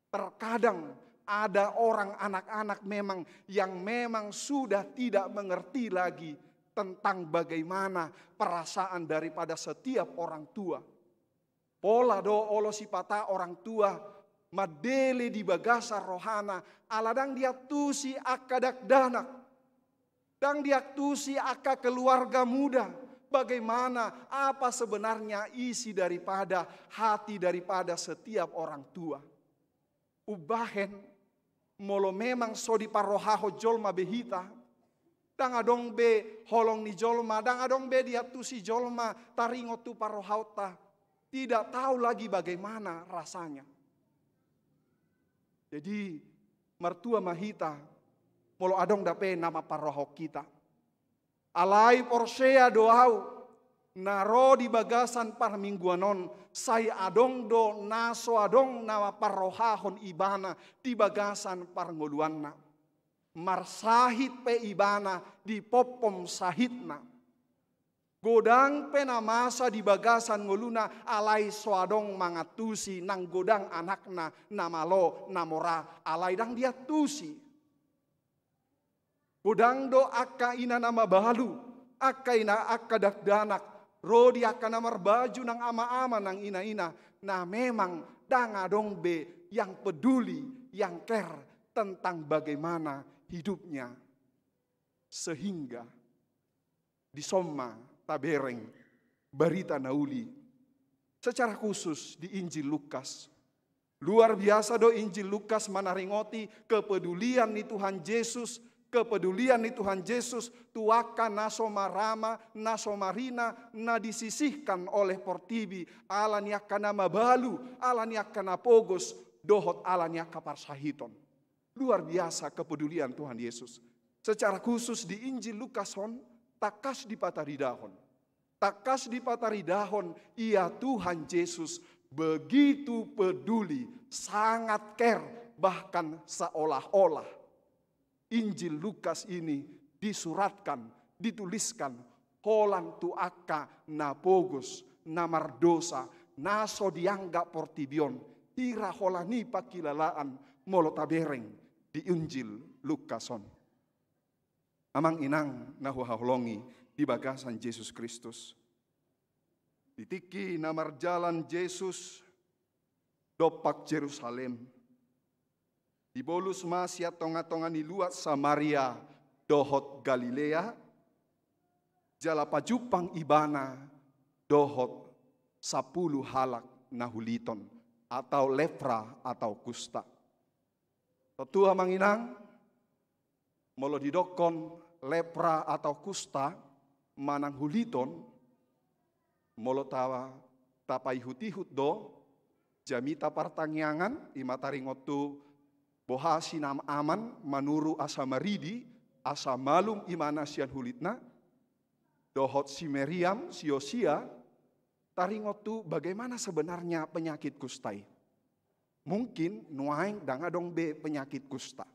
terkadang ada orang anak-anak memang yang memang sudah tidak mengerti lagi tentang bagaimana perasaan daripada setiap orang tua. Pola do olo sipata orang tua mandele di bagasan rohana, ala ndang diantusi angka dakdanak. Ndang diantusi angka keluarga muda, bagaimana, apa sebenarnya isi daripada hati daripada setiap orang tua. Umbahen, molo memang so diparrohahon jolma be hita, ndang adong be holong ni jolma, ndang adong be diantusi jolma taringot tu parrohaonta, tidak tahu lagi bagaimana rasanya. Jadi, martua ma hita, molo adong dope na mamparrohahon hita. Alai porsea do au, na ro di bagasan parmingguan on, sai adong do na so adong na mamparrohahon ibana di bagasan parngoluanna. Marsahit pe ibana dipompom sahitna. Godang pe na masa di bagasan ngoluna, alai so adong mangantusi, nang godang anakna na malo, na mora, alai ndang diantusi. Godang do angka ina na mabalu, angka ina, angka dakdanak, ro di angka na marbaju nang ama-ama nang ina-ina, na memang ndang adong be yang peduli, yang care tentang bagaimana hidupnya. Sehingga dison ma tabereng barita na uli secara khusus di Injil Lukas. Luar biasa do Injil Lukas manaringoti kepedulian ni Tuhan Jesus, kepedulian ni Tuhan Jesus tu angka na so marama, na so marina, na disisihkan oleh portibi, ala ni angka na mabalu, ala ni angka na pogos, dohot ala ni angka parsahiton. Luar biasa kepedulian Tuhan Yesus. Secara khusus di Injil Lukas on, tangkas dipataridahon. Tangkas dipataridahon ia Tuhan Yesus begitu peduli, sangat care, bahkan seolah-olah Injil Lukas ini disuratkan, dituliskan holan tu angka na pogos, na mardosa, na so dianggap portibi on, hira holan i pangkilalaan molo tabereng di Injil Lukas on. Amang inang na huhaholongi di bagasan Jesus Kristus. Di tingki na marjalan Jesus dompak Jerusalem, Dibolus ma sian tonga-tonga ni luat Samaria dohot Galilea, jala pajumpang ibana dohot sapuluh halak na huliton, atau lepra atau kusta. Tontu amang inang, molo didokkon lepra atau kusta manang huliton, molo ta, tapaihut-ihut do jamita partangiangan, i ma taringot tu boha si Naaman manuru asa maridi, asa malum imana sian hulitna, dohot si Meriam, si Yosia, taringot tu bagaimana sebenarnya penyakit kusta i. Mungkin nuaeng ndang adong be penyakit kusta.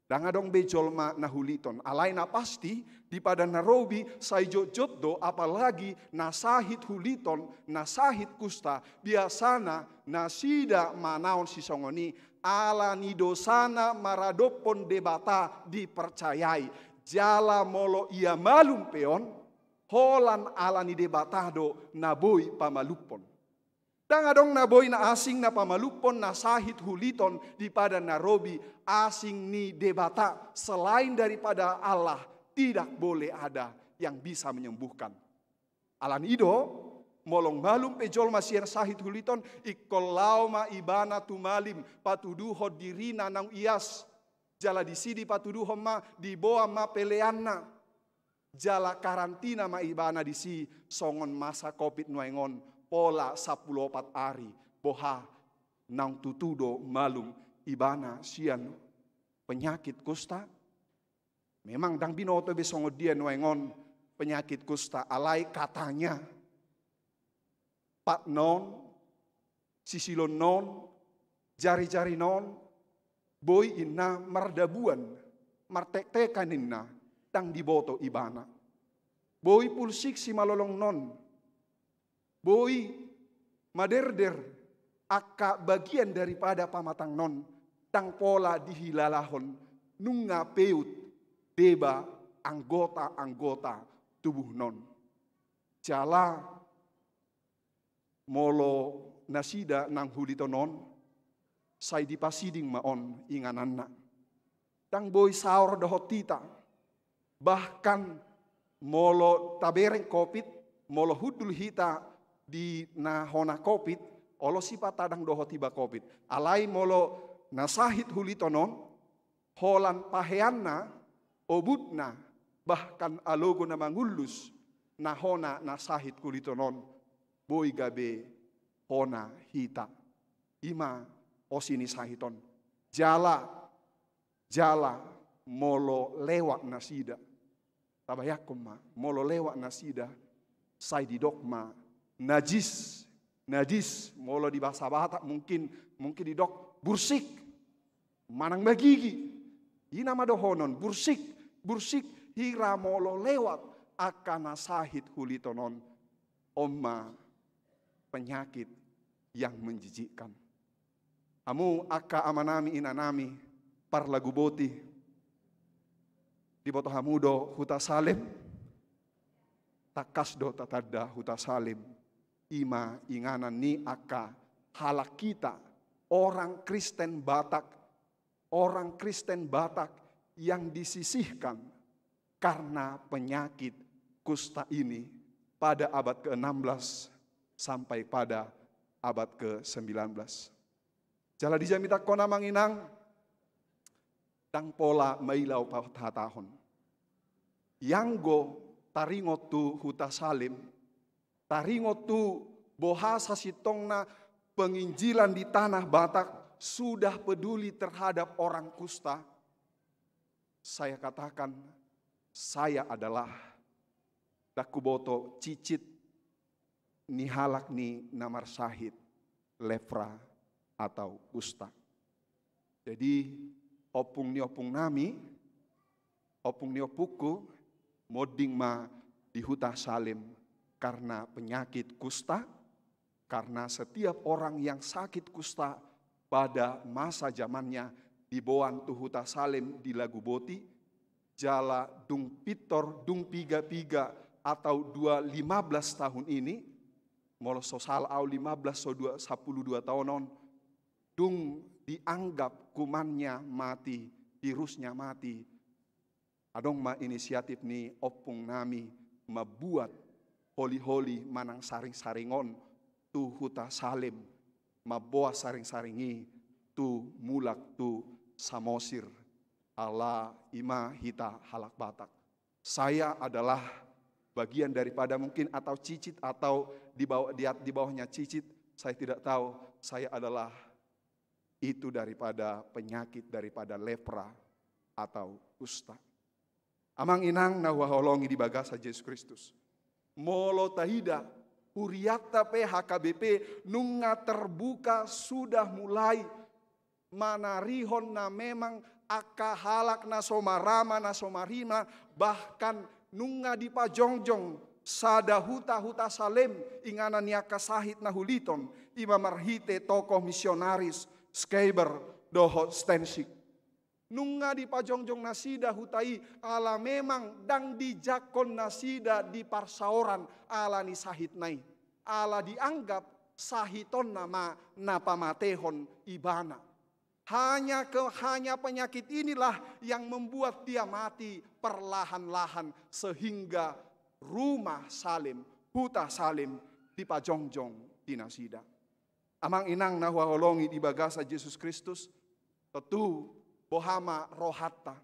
Ndang adong be jolma na huliton. Alai na pasti, di Padan na Robi sai jotjot do, apalagi na sahit huliton, na sahit kusta, biasana nasida manaon sisongon i, ala ni dosana maradophon Debata dipercayai. Jala molo ia malum pe on, holan ala ni Debata do na boi pamalumhon. Ndang adong na boi, na asing na pamalumhon na sahit huliton di Padan na Robi, asing ni Debata. Selain daripada Allah, tidak boleh ada yang bisa menyembuhkan. Ala ni i do, molo malum pe jolma sian sahit huliton, ingkon laho ma ibana tu malim, patuduhon dirina naung ias. Jala disi dipatuduhon ma, diboan ma peleanna. Jala karantina ma ibana disi songon masa covid nuaeng on, pola sampulu opat ari. Boha, naung tutu do malum ibana sian penyakit kusta? Memang ndang binoto be songon dia nuaeng on penyakit kusta, alai katanya patna on, sisilonna on, jari-jarina on, boi inna mardabuan, martektekan inna, ndang diboto ibana. Boi pulsik simalolongna on, boi maderder angka bagian daripada pamatangna on, ndang pola dihilalahon, nunga peut deba anggota-anggota tubuhna on. Jala molo nasida naung huliton on, sai dipasiding ma on ingananna. Ndang boi saor dohot hita. Bahkan molo tabereng covid, molo hundul hita di na hona covid, olo sipata ndang dohot iba covid. Alai molo na sahit huliton on, holan paheanna, obutna, bahkan alogo na mangullus na hona na sahit huliton on, boi gabe hona hita. I ma osi ni sahit on. Jala, jala molo lewat nasida. Tabayangkon ma, molo lewat nasida, sai didok ma najis, najis. Molo di bahasa Batak mungkin, mungkin didok bursik, manang magigi. I nama dohonon, bursik, bursik, hira molo lewat angka na sahit huliton on. On ma penyakit yang menjijikkan. Hamu angka amanami, inanami, parlagu boti, diboto hamu do Huta Salem? Tangkas do tatanda Huta Salem, i ma inganan ni angka halak hita, orang Kristen Batak, orang Kristen Batak yang disisihkan karena penyakit kusta ini pada abad keenam belas sampai pada abad kesembilan belas. Jala di jamitangkon, amang inang, ndang pola maila pahatahon. Ianggo taringot tu Huta Salem, taringot tu boha sasintongna penginjilan di tanah Batak sudah peduli terhadap orang kusta, saya katakan, saya adalah, ndang huboto cicit ni halak ni na marsahit lepra atau kusta. Jadi, ompung ni ompungnami, ompung ni ompungku, monding ma di Huta Salem karena penyakit kusta, karena setiap orang yang sakit kusta pada masa zamannya diboan tu Huta Salem di Laguboti, jala dung pintor, dung piga-piga atau dua lima belas tahun ini, molo so sala au lima belas, so dua, sampulu dua taon on, dung dianggap kumannya mati, virusnya mati, adong ma inisiatif ni ompung nami mambuat holi-holi manang saring-saring on tu huta Salem, mamboan saring-saring i tu mulak tu Samosir. Ala i ma hita halak Batak. Saya adalah bagian daripada mungkin atau cicit atau di bawah, di, di bawahnya cicit, saya tidak tahu. Saya adalah itu daripada penyakit daripada lepra atau kusta. Amang inang na huhaholongi di bagasan Jesus Kristus. Molo taida, hurianta pe H K B P nunga terbuka sudah mulai manarihon na memang angka halak na so marama, na so marhina, bahkan nunga dipajongjong sada huta, huta Salem, inganan ni angka sahit na huliton, i ma marhite tokoh misionaris, Schreiber, dohot Steinsiek. Nunga dipajongjong nasida huta i, ala memang ndang dijangkon nasida di parsaoran ala ni sahitna i. Ala dianggap sahitonna ma na pamatehon ibana. Hanya ke, hanya penyakit inilah yang membuat dia mati perlahan-lahan sehingga rumah Salem, huta Salem dipajongjong di nasida. Amang inang na huhaholongi di bagasan Jesus Kristus, tontu boha ma rohanta.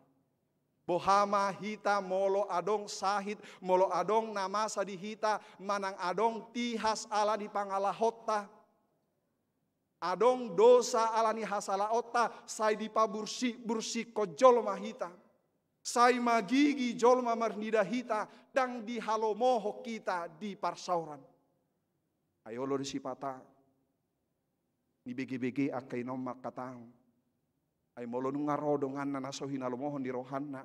Boha ma hita molo adong sahit, molo adong na masa di hita, manang adong tihas ala ni pangalahonta. Adong dosa ala ni hasalaonta, sai dipabursik-bursikkon jolma hita. Sai magigi jolma marnida hita, ndang dihalomohon hita di parsaoran. Ai olo do sipata nibege-bege angka i na on mangkatahon. Ai molo nunga ro donganna na so hinalomohon ni rohanna,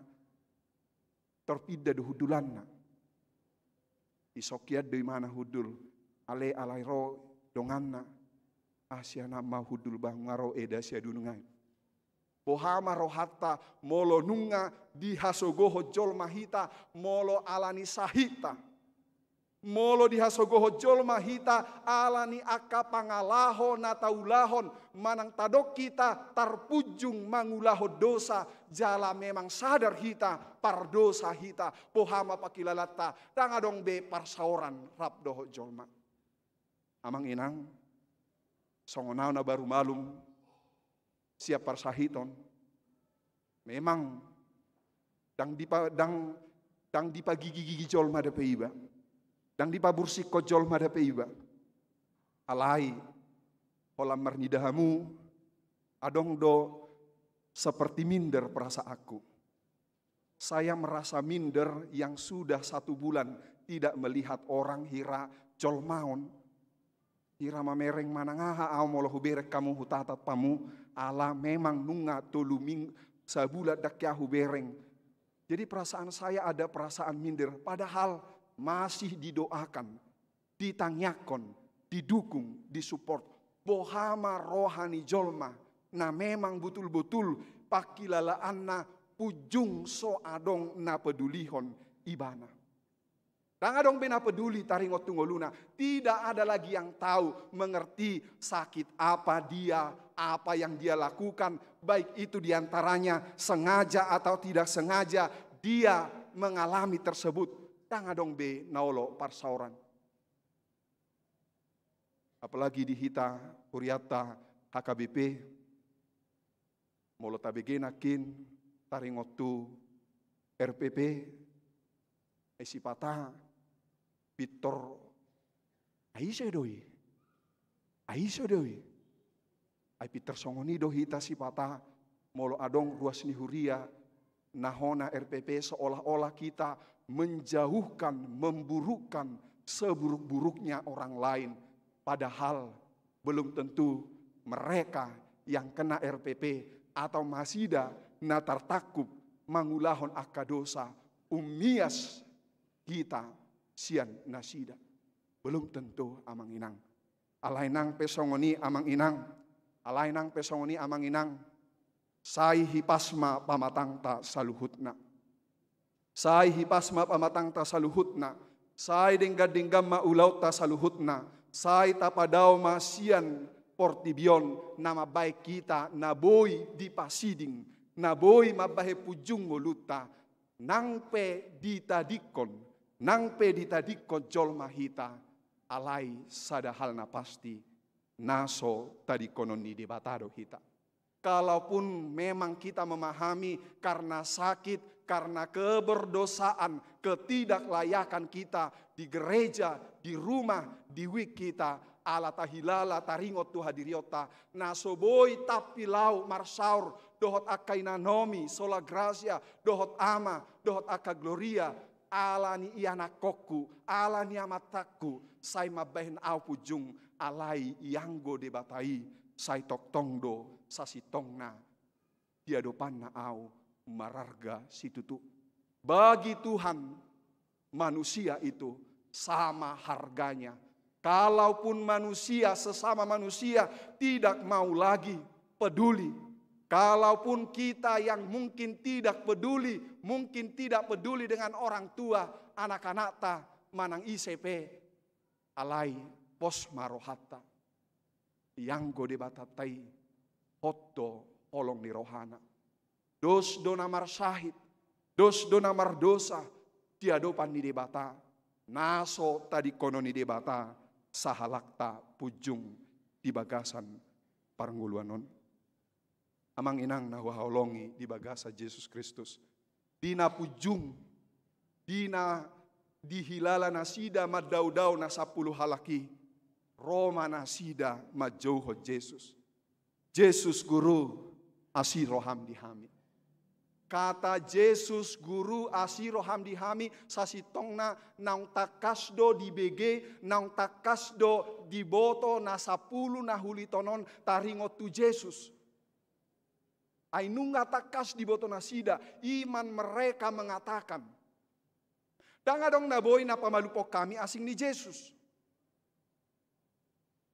torpinda do hundulanna. Isongkian do imana hundul, ale alai ro donganna, ah sian an ma hundul ba nunga ro eda siadunung ai. Boha ma rohanta molo nunga dihasogohon jolma hita molo ala ni sahitta. Molo dihasogohon jolma hita ala ni angka pangalaho na taulahon manang tadok hita tarpunjung mangulahon dosa jala memang sadar hita pardosa hita, boha ma pangkilalanta, ndang adong be parsaoran rap dohot jolma. Amang inang, songon ahu na baru malum sian parsahiton, memang ndang dipa, ndang, ndang dipagigi-gigi jolma dope iba, ndang dipabursikkon jolma dope iba. Alai holan marnida hamu, adong do seperti minder perasaanku. Saya merasa minder yang sudah satu bulan tidak melihat orang, hira jolma on. Hira mamereng manang aha ahu molo hubereng hamu, hutatap hamu, ala memang nunga tolu ming, sabulan ndang hea hubereng. Jadi perasaan saya ada perasaan minder, padahal masih didoakan, ditangiangkon, didukung, disupport. Boha ma roha ni jolma na memang butul-butul pangkilalaanna punjung so adong na pedulihon ibana. Ndang adong be na peduli taringot tu ngoluna. Tidak ada lagi yang tahu, mengerti sakit apa dia, apa yang dia lakukan, baik itu diantaranya sengaja atau tidak sengaja dia mengalami tersebut. Ndang adong be na olo parsaoran. Apalagi di hita hurianta H K B P, molo tabege nangkin taringot tu R P P, ai sipata pintor, ai ise do i? Ai ise do i? Ai pintor songon i do hita sipata molo adong ruas ni huria na hona R P P seolah-olah kita menjauhkan, memburukkan seburuk-buruknya orang lain. Padahal belum tentu mereka yang kena R P P atau nasida na tartangkup mangulahon angka dosa ummias hita sian nasida. Belum tentu amang inang. Alai nang pe songon i amang inang. Alai nang pe songon i amang inang. Sai hipas ma pamatangta saluhutna. Sai hipas ma pamatangta saluhutna. Sai denggan-denggan ma ulaonta saluhutna. Sai tapadao ma sian portibi on na mambahen hita na boi dipasiding, na boi mambahen punjung ngolunta, nang pe ditadingkon, nang pe ditadingkon jolma hita, alai sada hal na pasti, na so tadingkonon ni Debata do hita. Kalaupun memang kita memahami karena sakit, karena keberdosaan, ketidaklayakan kita di gereja, di rumah, di wijk hita, ala tahilala taringot tu hadirionta, na so boi tampi laho marsaor dohot angka inanomi, Sola Gracia, dohot Ama, dohot angka Gloria, ala ni ianakkonku, ala ni amantakku, sai mambahen ahu punjung, alai ianggo Debata i, sai tongtong do sasintongna di adopanna ahu mararga situtu. Bagi Tuhan, manusia itu sama harganya. Kalaupun manusia, sesama manusia tidak mau lagi peduli, kalaupun kita yang mungkin tidak peduli, mungkin tidak peduli dengan orang tua, anak-anakta, manang ise pe, alai pos ma rohanta. Ianggo Debatanta i, hot do holong ni rohana. Dos do na marsahit, dos do na mardosa di adopan ni Debata, na so tadingkonon ni Debata sahalakta punjung di bagasan parngoluan on. Amang inang na huhaholongi di bagasan Jesus Kristus, di na punjung, di na dihilala nasida mandaodao na sampulu halak i, ro ma nasida manjouhon Jesus. Jesus Guru, asi roham di hami. Kata Jesus Guru, asi roham di hami, sasintongna naung tangkas do dibege, naung tangkas do diboto na sampulu na huliton on taringot tu Jesus. Ai nunga tangkas diboto nasida, iman mereka mengatakan, ndang adong na boi na pamalumhon hami asing ni Jesus.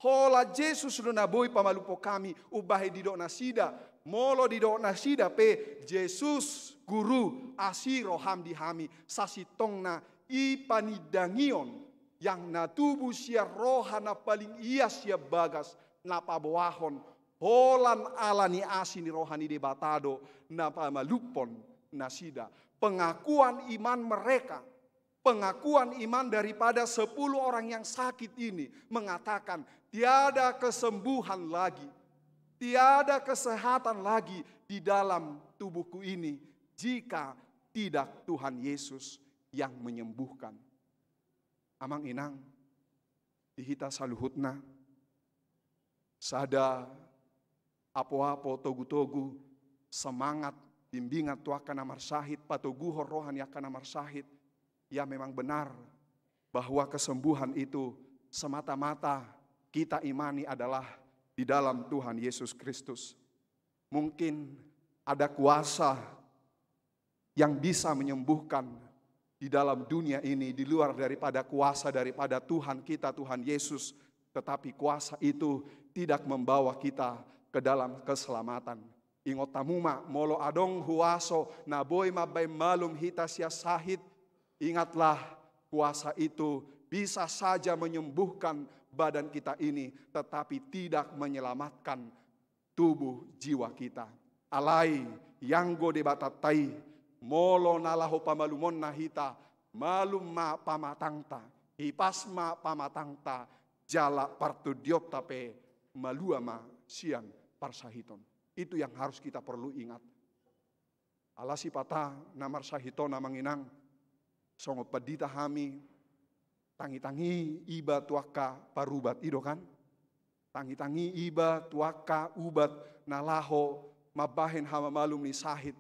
Holan Jesus do na boi pamalumhon hami, umbahen didok nasida, molo didok nasida pe, Jesus Guru, asi roham di hami, sasintongna i panindangion yang na tubu sian roha na paling ias sian bagas, na paboahon, holan ala ni asi ni roha ni Debata do na pamalumhon nasida. Pengakuan iman mereka, pengakuan iman daripada sepuluh orang yang sakit ini mengatakan, tiada kesembuhan lagi, tiada kesehatan lagi di dalam tubuhku ini jika tidak Tuhan Yesus yang menyembuhkan. Amang inang, di hita saluhutna, sada apoapo, togutogu, semangat, bimbingan tu angka na marsahit, patoguhon roha ni angka na marsahit. Ya, memang benar bahwa kesembuhan itu semata-mata kita imani adalah di dalam Tuhan Yesus Kristus. Mungkin ada kuasa yang bisa menyembuhkan di dalam dunia ini, di luar daripada kuasa daripada Tuhan kita, Tuhan Yesus. Tetapi kuasa itu tidak membawa kita ke dalam keselamatan. Ingot hamu ma, molo adong huaso na boi mambahen malum hita sian sahit, ingatlah, kuasa itu bisa saja menyembuhkan badan kita ini, tetapi tidak menyelamatkan tubuh jiwa kita. Alai, ianggo Debatanta i, molo na laho pamalumonna hita, malum ma pamatangta, hipas ma pamatangta, jala partondionta pe malua ma sian parsahiton. Itu yang harus kita perlu ingat. Ala sipata na marsahit on, amang inang, songon pandita hami, tangitangi iba tu angka parubat i do kan? Tangitangi iba tu angka ubat na laho mambahen hamamalum ni sahit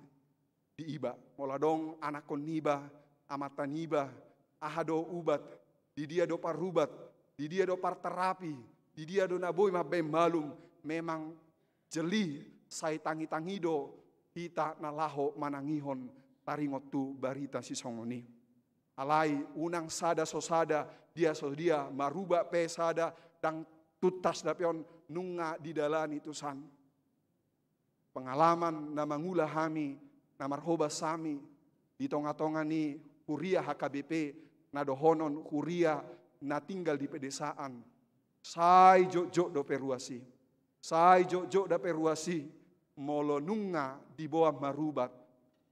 di iba. Molo adong anakkon niba, amanta niba, aha do ubat, di dia do parubat, di dia do parterapi, di dia do na boi mambahen malum, memang jeli sai tangitangi do hita na laho manangihon taringot tu barita sisongon i. Alai unang sada so sada, dia so dia, marubat pe sada, ndang tuntas dope on nunga didalani tusan. Pengalaman na mangula hami, na marhobas hami di tongatonga ni huria H K B P, na dohonon huria na tinggal di pedesaan, sai jotjot dope ruas i. Sai jotjot dope ruas i, molo nunga diboan marubat,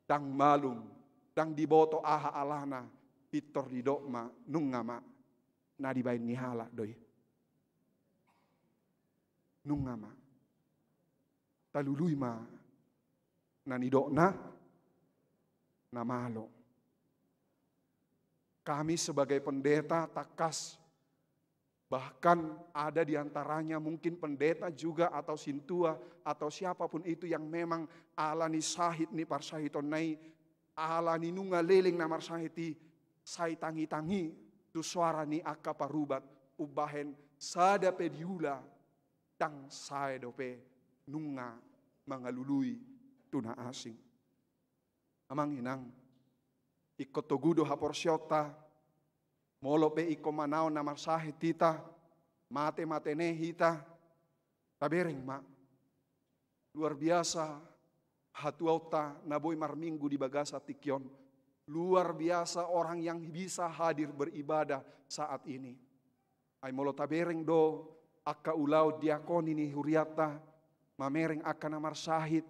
ndang malum, ndang diboto aha alana, pintor didok ma, nunga ma, na dibaen ni halak do i. Nunga ma. Talului ma na nidokna, na malo. Kami sebagai pendeta tangkas, bahkan ada di antaranya mungkin pendeta juga atau sintua atau siapapun itu yang memang ala ni sahit ni parsahitonna i, ala ni nunga leleng na marsahit i, sai tangitangi tu soara ni angka parubat, umbahen sada pe diula, ndang sae dope nunga mangalului tu na asing. Amang inang, ingkon togu do haporseaonta, molo pe ingkon manaon na marsahit hita, mate-mate ne hita, tabereng ma. Luar biasa hatuaonta na boi marminggu di bagasan tingki on. Luar biasa orang yang bisa hadir beribadah saat ini. Ai molo tabereng do angka ulaon diakoni ni hurianta, mamereng angka na marsahit,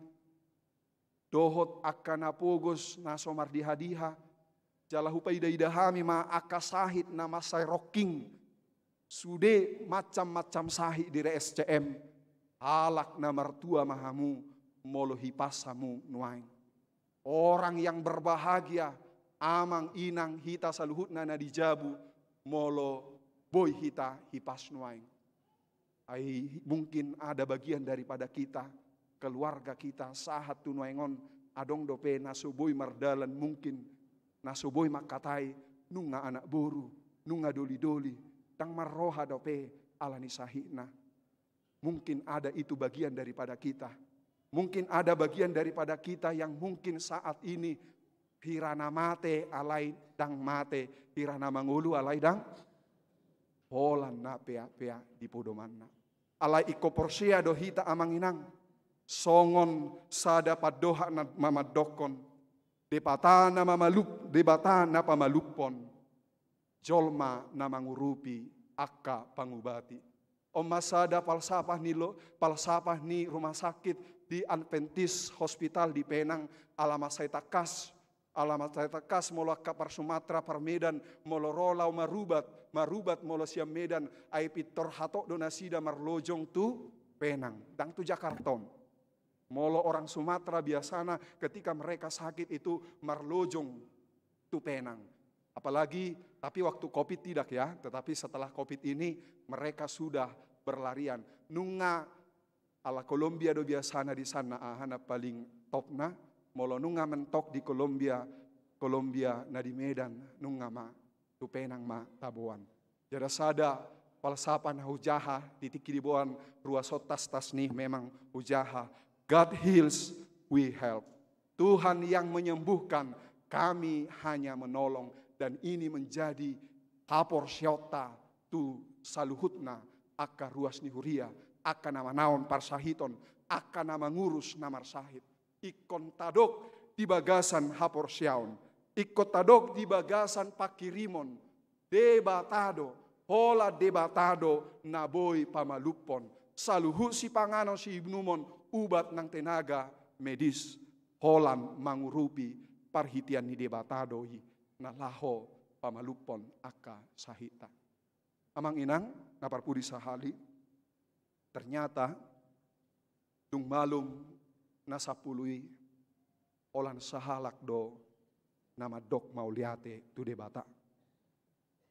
dohot angka na pogos na so mardiha-diha, jala hupaida-ida hami ma angka sahit na mansai rongking, sude macam-macam sahit di R S C M, halak na martua ma hamu, molo hipas hamu nuaeng. Orang yang berbahagia, amang inang hita saluhutna na di jabu, molo boi hita hipas nuaeng. Ai mungkin ada bagian daripada kita, keluarga kita, sahat tu nuaeng on, adong dope na so boi mardalan mungkin, na so boi mangkatai, nunga anak boru, nunga doli-doli, ndang marroha dope ala ni sahitna. Mungkin ada itu bagian daripada kita. Mungkin ada bagian daripada kita yang mungkin saat ini hira na mate alai ndang mate, hira na mangolu alai ndang, holan na pea-pea di podomanna. Alai ingkon porsea do hita amang inang, songon sada pandohan na mamandokkon, Debata na mamalup, Debata na pamalumhon, jolma na mangurupi angka pangubati. On ma sada palsapah ni lo-, palsapah ni rumah sakit di Adventist Hospital di Penang, ala mansai tangkas, ala mansai tangkas molo angka par Sumatra, par Medan, molo ro laho marubat, marubat molo sian Medan, ai pintor hatop do nasida marlojong tu Penang, ndang tu Jakarta on. Molo orang Sumatera biasana ketika mereka sakit itu marlojong tu Penang. Apalagi, tapi waktu covid tidak ya, tetapi setelah covid ini mereka sudah berlarian. Nunga ala Kolombia do biasana di sana, aha na paling topna, molo nunga mentok di Kolombia, Kolombia na di Medan, nunga ma tu Penang ma taboan. Jala sada palsapah na hujaha di tingki diboan ruas on, tastas ni memang hujaha. God heals, we help. Tuhan yang menyembuhkan, kami hanya menolong. Dan ini menjadi haporseaonta tu saluhutna angka ruas ni huria, angka na manaon parsahiton, angka na mangurus na marsahit. Ingkon tadok di bagasan haporseaon, ingkon tadok di bagasan pangkirimon, Debata do, holan Debata do na boi pamalumhon. Saluhut sipanganon siinumon, ubat nang tenaga medis, holan mangurupi parhitean ni Debata do i na laho pamalumhon angka sahitta. Amang inang na parpudi sahali, ternyata dung malum na sampulu i, holan sahalak do na mandok mauliate tu Debata.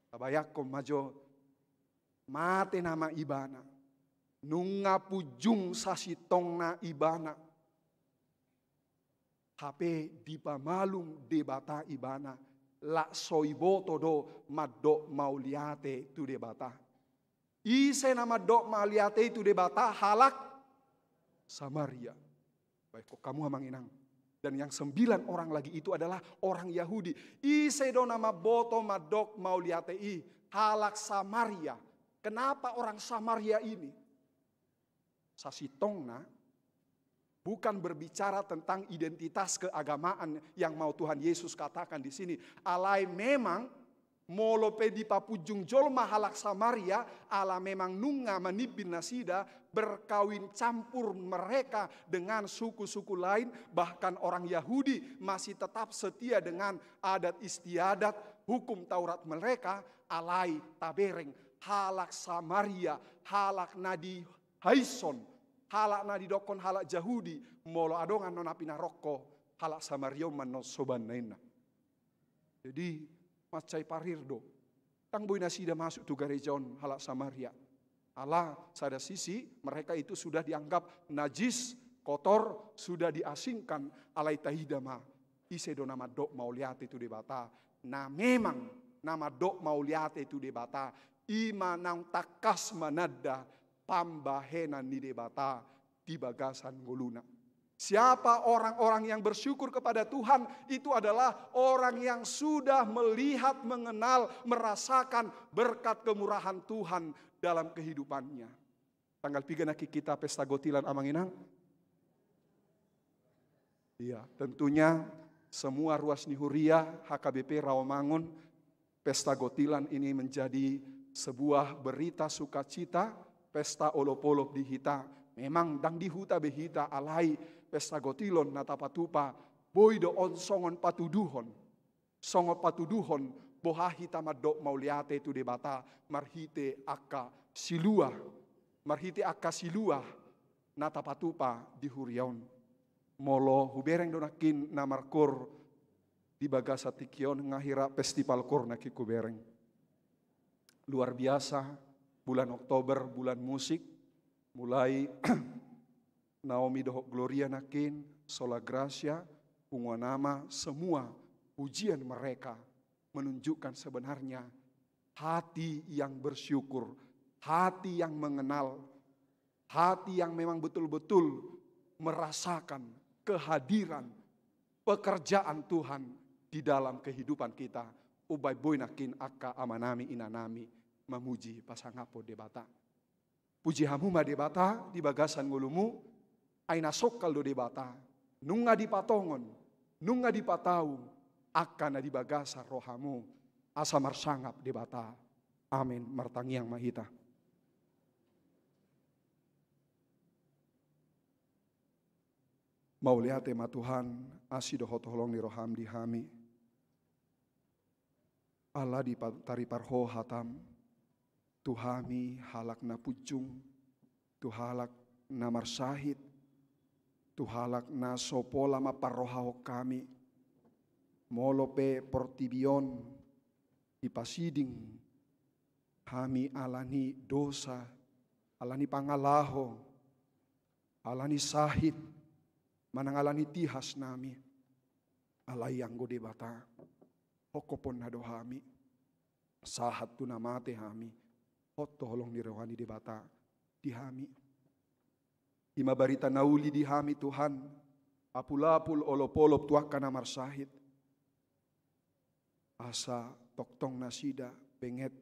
Tabayangkon ma jo, mate nama ibana, nunga punjung sasintongna ibana, hape dipamalum Debata ibana, lak so iboto do mandok mauliate tu Debata. Ise na mandok mauliate i tu Debata? Halak Samaria. Baik, kok kamu amang inang. Dan yang sembilan orang lagi itu adalah orang Yahudi. Ise do na mamboto mandok mauliate i? Halak Samaria. Kenapa orang Samaria ini? Sasintongna bukan berbicara tentang identitas keagamaan yang mau Tuhan Yesus katakan di sini. Alai memang Molo pe dipapunjung jolma halak Samaria, ala memang nunga manimbin nasida, berkawin campur mereka dengan suku-suku lain, bahkan orang Yahudi masih tetap setia dengan adat istiadat, hukum Taurat mereka, alai tabereng halak Samaria, halak na dihaison, halak na didokkon halak Jahudi, molo adong annon api na rongko, halak Samaria on ma annon sobanna, ninna. Jadi, mansai parir do. Ndang boi nasida masuk tu gareja on halak Samaria. Ala sada sisi, mereka itu sudah dianggap najis, kotor, sudah diasingkan, alai taida ma, ise do na mandok mauliate tu Debata. Na memang na mandok mauliate tu Debata, i ma naung tangkas mananda pambahenan ni Debata di bagasan ngoluna. Siapa orang-orang yang bersyukur kepada Tuhan? Itu adalah orang yang sudah melihat, mengenal, merasakan berkat kemurahan Tuhan dalam kehidupannya. Tanggal piga nangkin hita pesta gotilan, amang inang? Iya, tentunya semua ruas ni huria H K B P Rawamangun, pesta gotilan ini menjadi sebuah berita sukacita, pesta olop-olop di hita. Memang ndang di huta be hita, alai pesta gotilan na tapatupa, boi do on songon patuduhon. Songon patuduhon, boha hita mandok mauliate tu Debata, marhite angka siluah. Marhite angka siluah na tapatupa di huria on. Molo hubereng do nangkin na markoor di bagasan tingki on, nga hira festival koor nangkin hubereng. Luar biasa, bulan Oktober, bulan musik, mulai Naomi dohot Gloria nangkin, Sola Gracia, Punguan Ama, semua pujian mereka menunjukkan sebenarnya hati yang bersyukur, hati yang mengenal, hati yang memang betul-betul merasakan kehadiran pekerjaan Tuhan di dalam kehidupan kita. Umbaen boi nangkin angka amanami, inanami mamuji pasangaphon Debata. Puji hamu ma Debata di bagasan ngolumu, ai na songkal do Debata, nunga dipatongon, nunga dipatau angka na di bagasan rohamu, asa marsangap Debata. Amin. Martangiang ma hita. Mauliate ma Tuhan, asi dohot holong ni roham di hami. Ala dipatariparho hatam tu hami halak na punjung, tu halak na marsahit, tu halak na so pola mamparrohahon hami. Molo pe portibi on dipasiding hami ala ni dosa, ala ni pangalaho, ala ni sahit, manang ala ni tihas nami. Alai anggo Debata, hongkophonna do hami. Sahat tu na mate hami, hot do holong ni roha ni Debata di hami. I ma barita na uli di hami Tuhan, apul-apul, olop-olop tu angka na marsahit. Asa tongtong nasida benget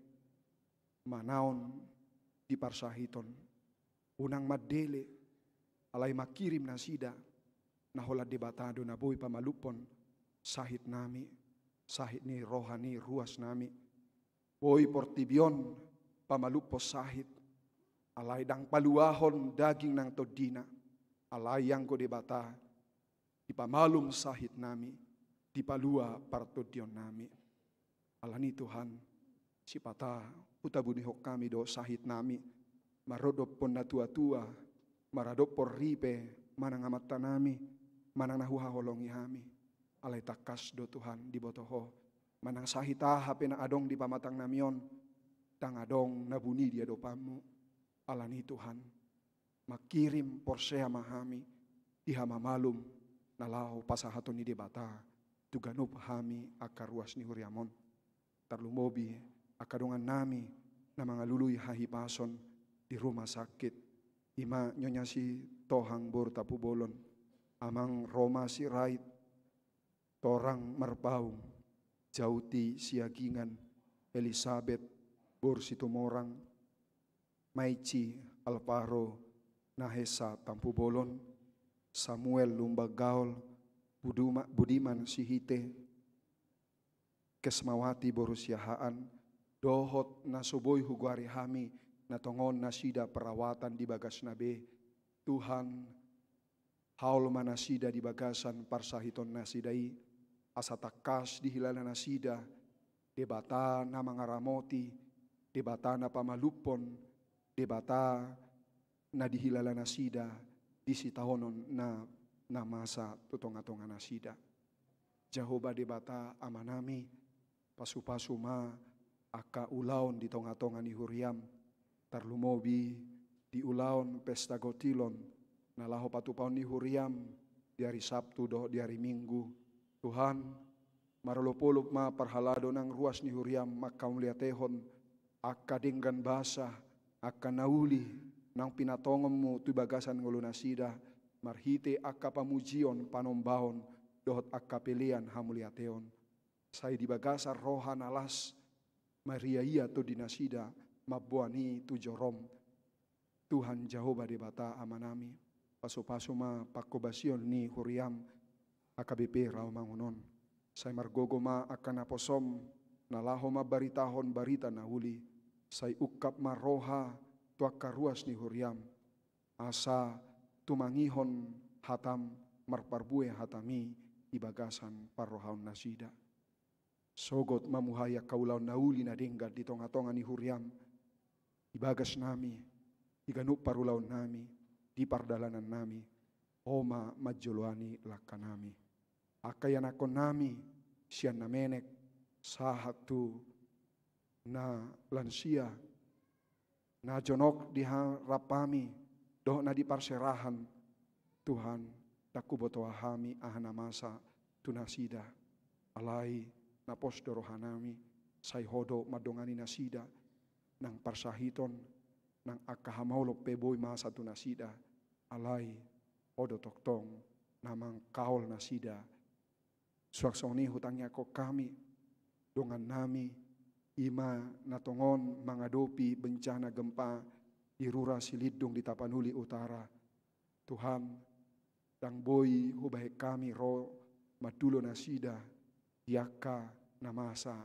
manaon di parsahiton. Unang mandele, alai mangkirim nasida, na holan Debata do na boi pamalumhon sahit nami, sahit ni roha ni ruas nami. Boi portibi on pamalumhon sahit, alai ndang paluahon daging nang tondina, alai anggo Debata, dipamalum sahit nami, dipalua partondion nami. Ala ni Tuhan, sipata hutabunihon hami do sahit nami, maradophon na tua-tua, maradophon ripe, manang amanta nami, manang na huhaholongi hami. Alai tangkas do Tuhan diboto Ho, manang sahit aha pe na adong di pamatang nami on, ndang adong na buni di adopanMu. Ala ni Tuhan, mangkirim porsea ma hami di hamamalum na laho pasahaton ni Debata tu ganup hami angka ruas ni huriaM on. Tarlumobi angka dongan nami na mangalului hahipason di rumah sakit, i ma Nyonya Sitohang boru Tampubolon, Amang Roma Sirait, Torang Marpaung, Jauti Siagian, Elisabet boru Situmorang, Maici Alvaro Nahesa Tampubolon, Samuel Lumban Gaol, Buduma-, Budiman Sihite, Kesmawati boru Siahaan, dohot na so boi hugoari hami, na tongon nasida perawatan di bagasna be. Tuhan, haol ma nasida di bagasan parsahitonnasida i, asa tangkas dihilala nasida Debata na mangaramoti, Debata na pamalumhon, Debata na dihilala nasida di sitaonon na, na masa tu tonga-tonga nasida. Jahowa Debata Amanami, pasu-pasu ma angka ulaon di tonga-tonga ni huriam, tarlumobi di ulaon pesta gotilon, na laho patupaon ni huriam di ari Sabtu dohot di ari Minggu. Tuhan, marolop-olop ma parhalado nang ruas ni huriam mangkamauliatehon angka denggan basa, angka na uli, naung pinatongonmu tu bagasan ngolunasida, marhite angka pamujion, panombaon, dohot angka pelean hamauliateon. Sai di bagasan roha na las, maria-ia tondinasida, mamboan i tu jorom. Tuhan Jahowa Debata Amanami, pasu-pasu ma panghobasion ni huriam H K B P Rawamangun on. Sai margogo ma angka naposom, na laho mambaritahon barita na uli, sai ungkap ma roha tu angka ruas ni huriam, asa tumangihon hatam, marparbue hatami di bagasan parrohaonnasida. Sogot mamuhai angka ulaon na uli na denggan di tonga-tonga ni huriam, di bagasnami, di ganup parulaonnami, di pardalanannami, Ho ma manjoloani langkanami. Angka ianakkonnami, sian na menek, sahat tu na lansia, na jonok di ha-, raphami, dohot na di parserahan, Tuhan, ndang huboto hami aha na masa tu nasida. Alai na pos do rohanami, sai Ho do mandongani nasida, nang parsahiton, nang angka hamaolon pe boi masa tu nasida, alai Ho do tongtong na mangkaol nasida. Suang songon i hutangiangkon hami, dongannami, i ma na tongon mangadopi bencana gempa di Rura Silindung di Tapanuli Utara. Tuhan, ndang boi hubahen hami ro mandulo nasida di angka na masa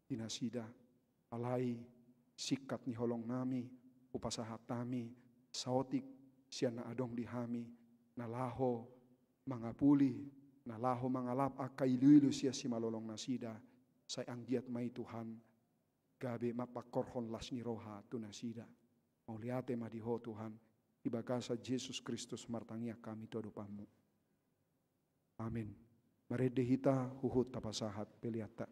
di nasida. Alai singkat ni holongnami, hupasahat hami saotik sian na adong di hami, na laho mangapuli, na laho mangalap angka ilu-ilu sian simalolongnasida, sai anggiat ma i Tuhan, gabe mampangkorhon las ni roha tu nasida. Mauliate ma di Ho Tuhan, di bagasan Jesus Kristus martangiang hami tu adopanMu. Amin. Marende hita huhut tapasahat peleanta.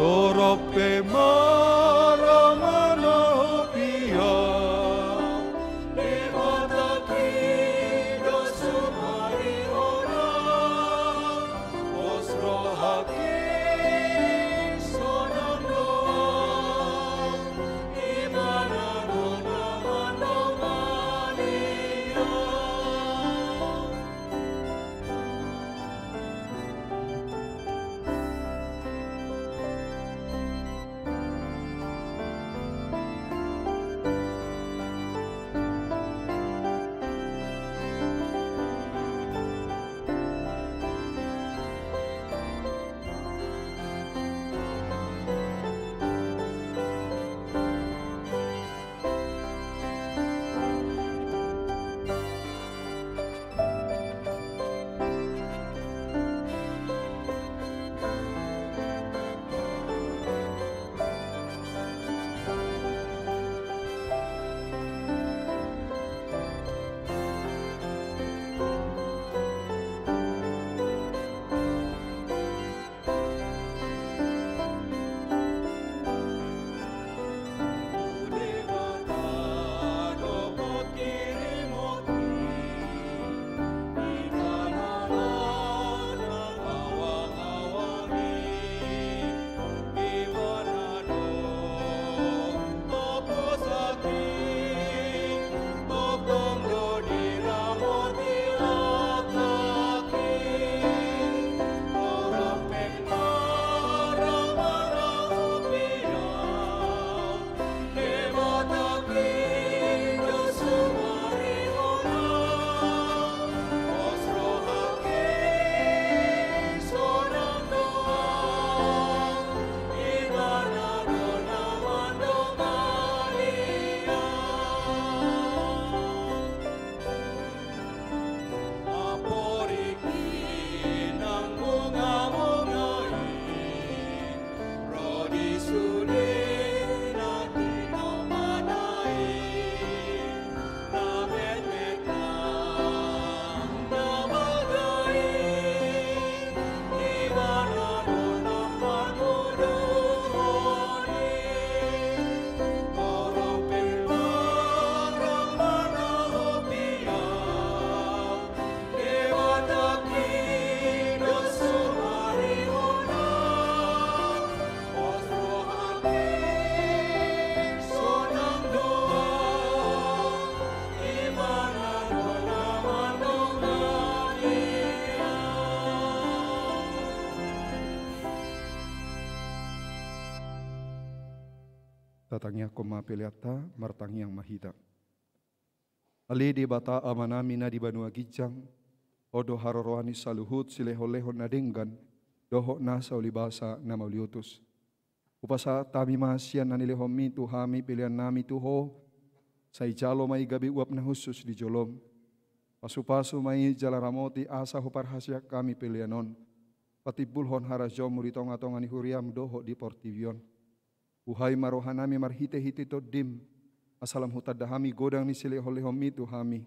Torop pe marang manahopi Ahu, Debata Kindos sumarihon Ahu, pos rohangki sonang do Ahu, Ibana do na mandongani Ahu. Tatangiangkon ma peleanta, martangiang ma hita. Ale Debata Amanami na di banua ginjang, Ho do haroroan ni saluhut silehonlehon na denggan dohot nasa ulibasa na mauliutus. Hupasahat hami ma sian na nilehonMi tu hami peleannami tu Ho, sai jalo ma i gabe uap na hushus di joloM. Pasupasu ma i jala ramoti asa huparhaseang hami pelean on patimbulhon harajaonMu di tongatonga ni huriaM dohot di portibi on. Buhai ma rohanami marhitehite TondiM, asa lam hutanda hami godang ni silehonlehonMi tu hami.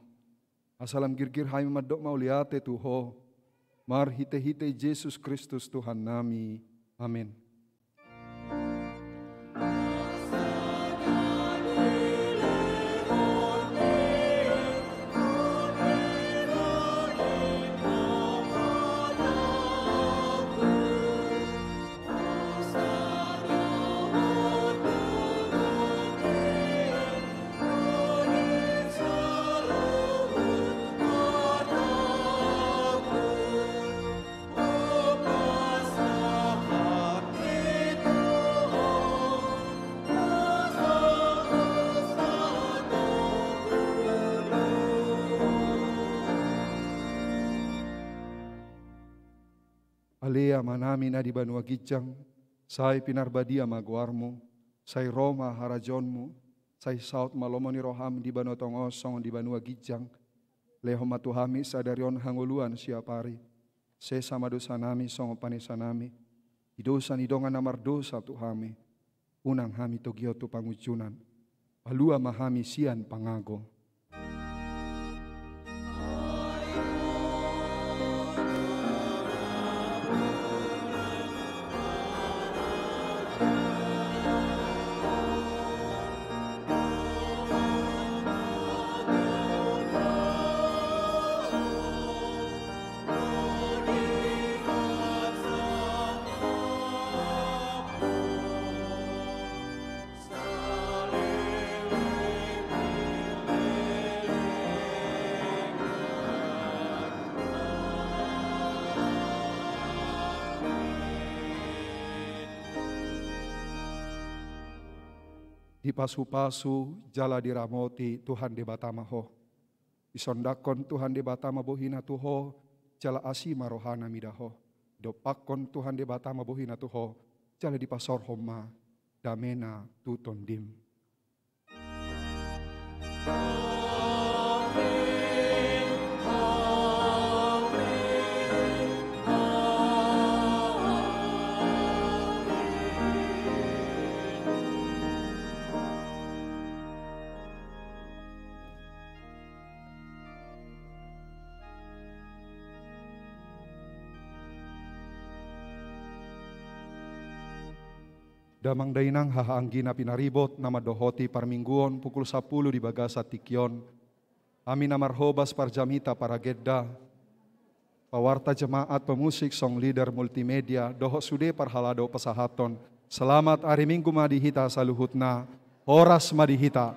Asa lam girgir hami mandok mauliate tu Ho, marhitehite Jesus Kristus Tuhannami. Amen. Ale Amanami na di banua ginjang, sai pinarbadia ma goarMu, sai ro ma harajaonMu, sai saut ma lomo ni rohaM di banua tonga on songon di banua ginjang. Lehon ma tu hami sadari on hangoluan siapari. Sesa ma dosanami songon panesanami di dosa ni dongan na mardosa tu hami. Unang hami togihon tu pangunjunan. Palua ma hami sian pangago. Dipasupasu jala diramoti Tuhan Debata ma ho. Disondangkon Tuhan Debata ma bohina tu ho, jala asi ma rohana mida ho. Dompakkon Tuhan Debata ma bohina tu ho, jala dipasaorhon ma damena tu tondim. Damang dainang, haha anggi na pinaribot, na mandohoti parmingguon pukul sapuluh di bagasan tingki on. Hami na marhobas parjamita paragenda, pawarta jemaat, pemusik, song leader, multimedia, dohot sude parhalado pasahathon. Selamat ari Minggu ma di hita saluhutna. Horas ma di hita.